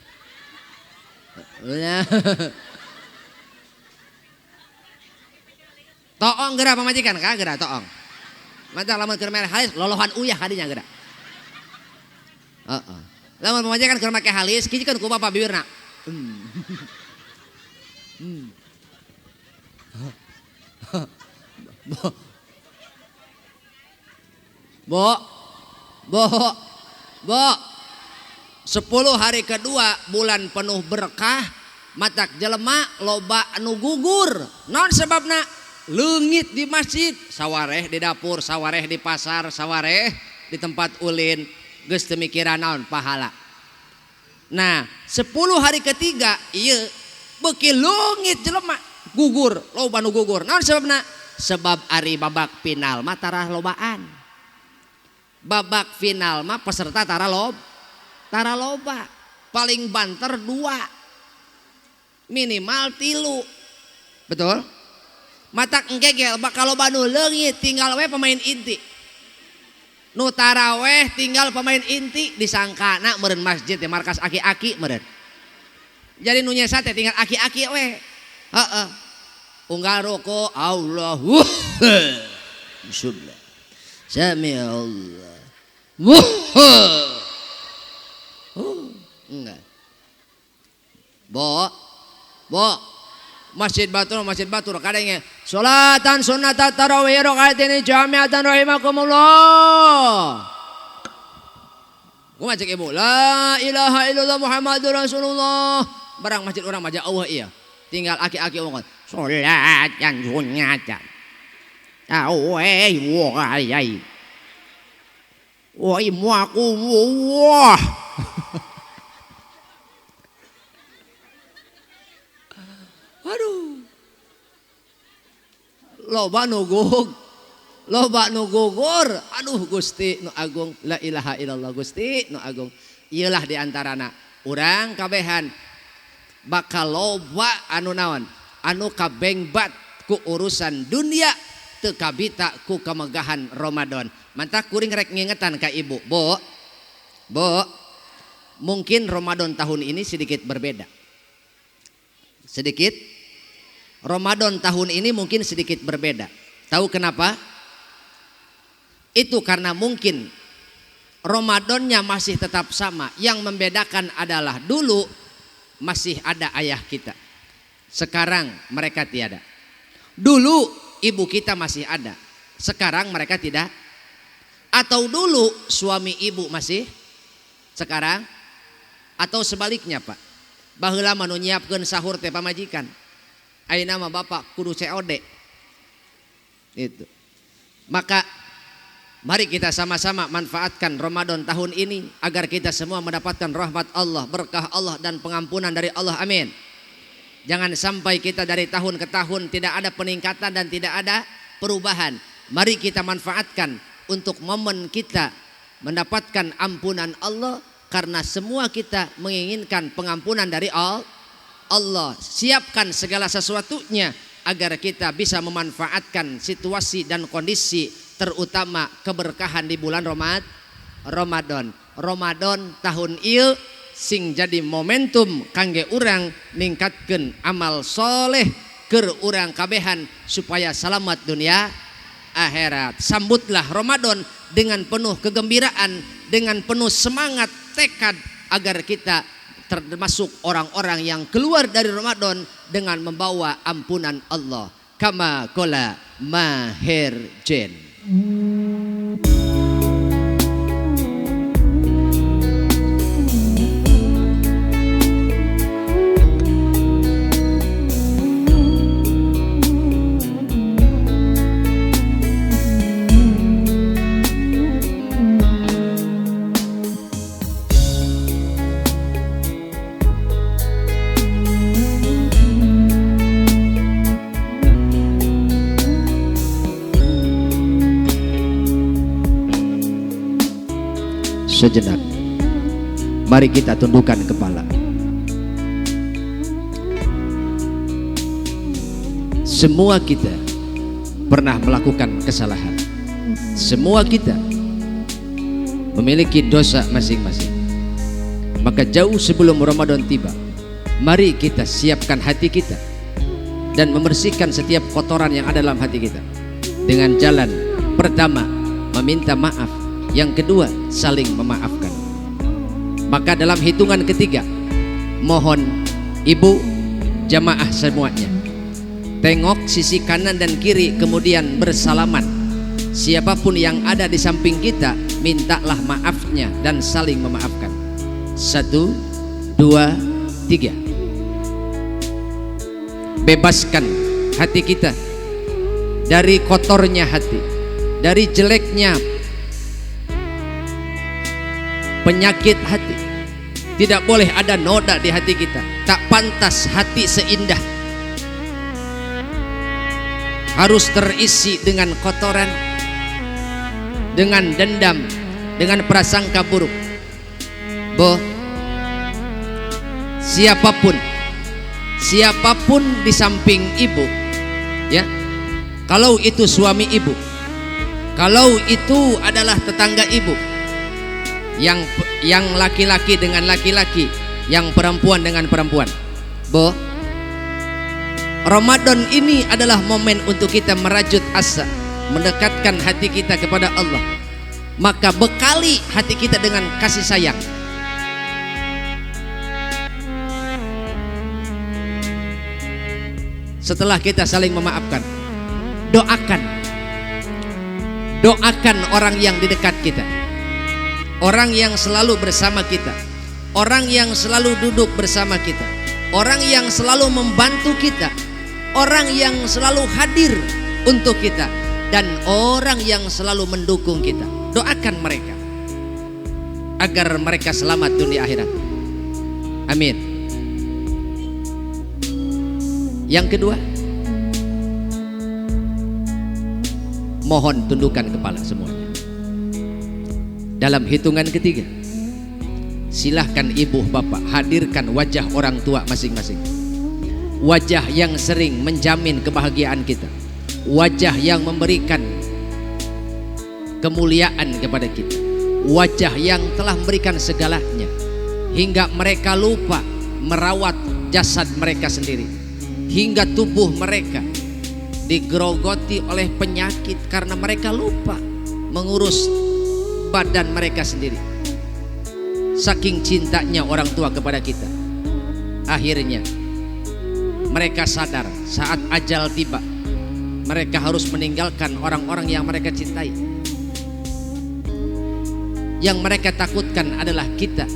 Toong geura pamajikan ka geura toong. Mata lamun keur mere halis lolohan uyah kadinya geura. Heeh. Lamun pamajikan keur make halis kijikeun ku bapa bibirna. Bo. Bo. Bo. 10 hari kedua bulan penuh berkah, matak jelema loba anu gugur. Naon sebabna? Leungit di masjid, sawareh di dapur, sawareh di pasar, sawareh di tempat ulin, geus teu mikiran naon pahala. Nah, 10 hari ketiga ieu beuki leungit jelema gugur, loba nu gugur. Naon sebabna? Sebab ari babak final mah tarah lobaan. Babak final mah peserta tara tara loba, paling banter 2, minimal 3, betul? Matak engkegel bakal loba nu leungit tinggal we pemain inti, nu taraweh tinggal pemain inti disangkana meureun masjid teh markas aki-aki meureun. Jadi nu nyesa teh tinggal aki-aki we, heeh. Unggal roko Allahu Bismillah, sami Allah, enggak. Bo. Bo. Masjid Batur kadangnya salatan sunnat tarawih rakaataini jami'atan rahimakumullah. Gua ngajak ibu, la ilaha illallah Muhammadur Rasulullah. Barang masjid orang mah jauh iya. Tinggal aki-aki omong salatan sunnat tarawih wa woi muaku wah. Aduh. Loba nu gugur. Aduh Gusti nu agung, la ilaha illallah Gusti nu agung. Ieulah di antarana urang kabehan bakal loba anu naon? Anu kabengbat ku urusan dunia teu kabita ku kemegahan Ramadan. Mantak kuring rek ngingetan ka ibu, Bo. Bo, mungkin Ramadan tahun ini sedikit berbeda. Sedikit. Ramadan tahun ini mungkin sedikit berbeda. Tahu kenapa? Itu karena mungkin Ramadannya masih tetap sama. Yang membedakan adalah dulu masih ada ayah kita. Sekarang mereka tiada. Dulu ibu kita masih ada, sekarang mereka tidak. Atau dulu suami ibu masih, sekarang. Atau sebaliknya Pak. Baheula mah nu nyiapkeun sahur teh pamajikan. Ayeuna mah bapak kudu COD. Itu. Maka mari kita sama-sama manfaatkan Ramadan tahun ini agar kita semua mendapatkan rahmat Allah, berkah Allah dan pengampunan dari Allah. Amin. Jangan sampai kita dari tahun ke tahun tidak ada peningkatan dan tidak ada perubahan. Mari kita manfaatkan untuk momen kita mendapatkan ampunan Allah, karena semua kita menginginkan pengampunan dari Allah. Siapkan segala sesuatunya agar kita bisa memanfaatkan situasi dan kondisi, terutama keberkahan di bulan Ramadan. Ramadan tahun ieu sing jadi momentum kangge urang ningkatkeun amal soleh keur urang kabehan supaya selamat dunia akhirat. Sambutlah Ramadan dengan penuh kegembiraan, dengan penuh semangat tekad agar kita termasuk orang-orang yang keluar dari Ramadan dengan membawa ampunan Allah. Kama qala Maher Zain. Sejenak, mari kita tundukkan kepala. Semua kita pernah melakukan kesalahan. Semua kita memiliki dosa masing-masing. Maka jauh sebelum Ramadan tiba, mari kita siapkan hati kita dan membersihkan setiap kotoran yang ada dalam hati kita. Dengan jalan pertama, meminta maaf. Yang kedua, saling memaafkan. Maka dalam hitungan ketiga, mohon ibu jamaah semuanya tengok sisi kanan dan kiri, kemudian bersalaman. Siapapun yang ada di samping kita, mintalah maafnya dan saling memaafkan. 1, 2, 3. Bebaskan hati kita dari kotornya hati, dari jeleknya penyakit hati. Tidak boleh ada noda di hati kita. Tak pantas hati seindah harus terisi dengan kotoran, dengan dendam, dengan prasangka buruk. Boh, siapapun di samping ibu, ya, kalau itu suami ibu, kalau itu adalah tetangga ibu, yang laki-laki dengan laki-laki, yang perempuan dengan perempuan. Boh, Ramadan ini adalah momen untuk kita merajut asa, mendekatkan hati kita kepada Allah. Maka bekali hati kita dengan kasih sayang. Setelah kita saling memaafkan, doakan. Doakan orang yang di dekat kita, orang yang selalu bersama kita, orang yang selalu duduk bersama kita, orang yang selalu membantu kita, orang yang selalu hadir untuk kita, dan orang yang selalu mendukung kita. Doakan mereka agar mereka selamat dunia akhirat. Amin. Yang kedua, mohon tundukkan kepala semuanya. Dalam hitungan ketiga, silahkan ibu bapak hadirkan wajah orang tua masing-masing. Wajah yang sering menjamin kebahagiaan kita, wajah yang memberikan kemuliaan kepada kita, wajah yang telah memberikan segalanya hingga mereka lupa merawat jasad mereka sendiri, hingga tubuh mereka digerogoti oleh penyakit karena mereka lupa mengurus badan mereka sendiri. Saking cintanya orang tua kepada kita, akhirnya mereka sadar saat ajal tiba, Mereka harus meninggalkan orang-orang yang mereka cintai. Yang mereka takutkan adalah kita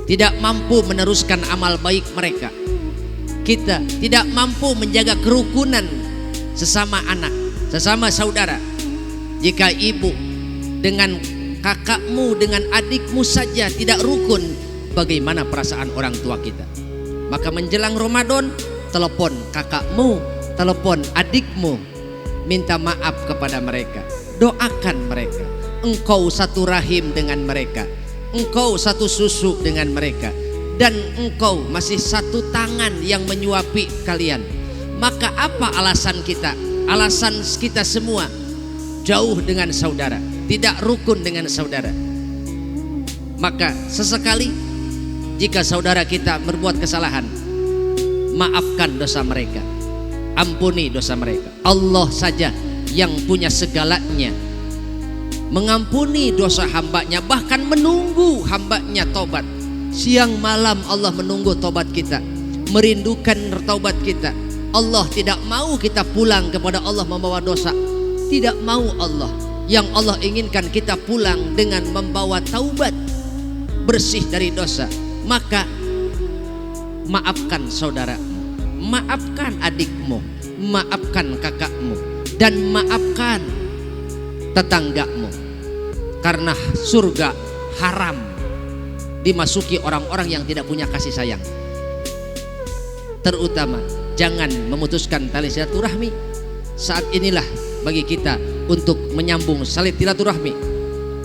tidak mampu meneruskan amal baik mereka. Kita tidak mampu menjaga kerukunan sesama anak, sesama saudara. Jika ibu dengan kakakmu, dengan adikmu saja tidak rukun, bagaimana perasaan orang tua kita? Maka menjelang Ramadan, telepon kakakmu, telepon adikmu, minta maaf kepada mereka, doakan mereka. Engkau satu rahim dengan mereka, engkau satu susu dengan mereka, dan engkau masih satu tangan yang menyuapi kalian. Maka apa alasan kita? Alasan kita semua jauh dengan saudara, tidak rukun dengan saudara. Maka sesekali jika saudara kita berbuat kesalahan, maafkan dosa mereka, ampuni dosa mereka. Allah saja yang punya segalanya, mengampuni dosa hambanya, bahkan menunggu hambanya tobat. Siang malam Allah menunggu tobat kita, merindukan taubat kita. Allah tidak mau kita pulang kepada Allah membawa dosa. Tidak mau Allah. Yang Allah inginkan kita pulang dengan membawa taubat, bersih dari dosa. Maka maafkan saudaramu, maafkan adikmu, maafkan kakakmu, dan maafkan tetanggamu. Karena surga haram dimasuki orang-orang yang tidak punya kasih sayang. Terutama jangan memutuskan tali silaturahmi. Saat inilah bagi kita untuk menyambung silaturahmi,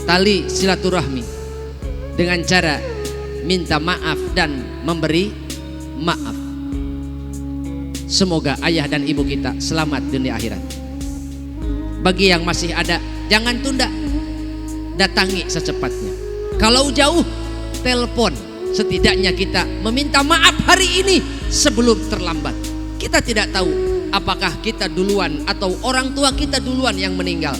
tali silaturahmi, dengan cara minta maaf dan memberi maaf. Semoga ayah dan ibu kita selamat dunia akhirat. Bagi yang masih ada, jangan tunda, datangi secepatnya. Kalau jauh, telepon. Setidaknya kita meminta maaf hari ini sebelum terlambat. Kita tidak tahu apakah kita duluan atau orang tua kita duluan yang meninggal.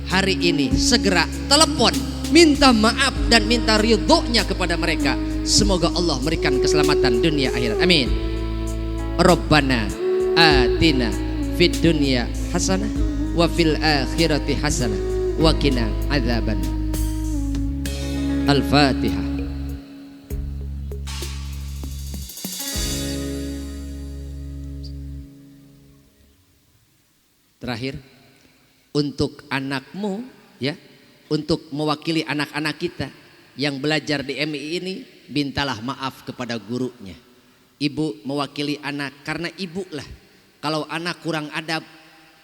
Hari ini segera telepon, minta maaf dan minta ridhonya kepada mereka. Semoga Allah berikan keselamatan dunia akhirat. Amin. Rabbana atina fid dunya hasanah wa fil akhirati hasanah wa qina adzaban. Al-Fatihah. Terakhir, untuk anakmu, ya, untuk mewakili anak-anak kita yang belajar di MI ini, mintalah maaf kepada gurunya. Ibu mewakili anak, karena ibu lah. Kalau anak kurang adab,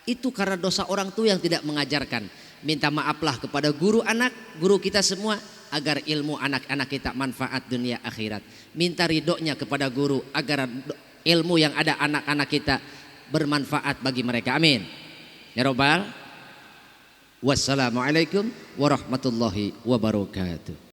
itu karena dosa orang tua yang tidak mengajarkan. Minta maaflah kepada guru anak, guru kita semua, agar ilmu anak-anak kita manfaat dunia akhirat. Minta ridhonya kepada guru agar ilmu yang ada anak-anak kita bermanfaat bagi mereka. Amin. Ya Robbal. Wassalamualaikum warahmatullahi wabarakatuh.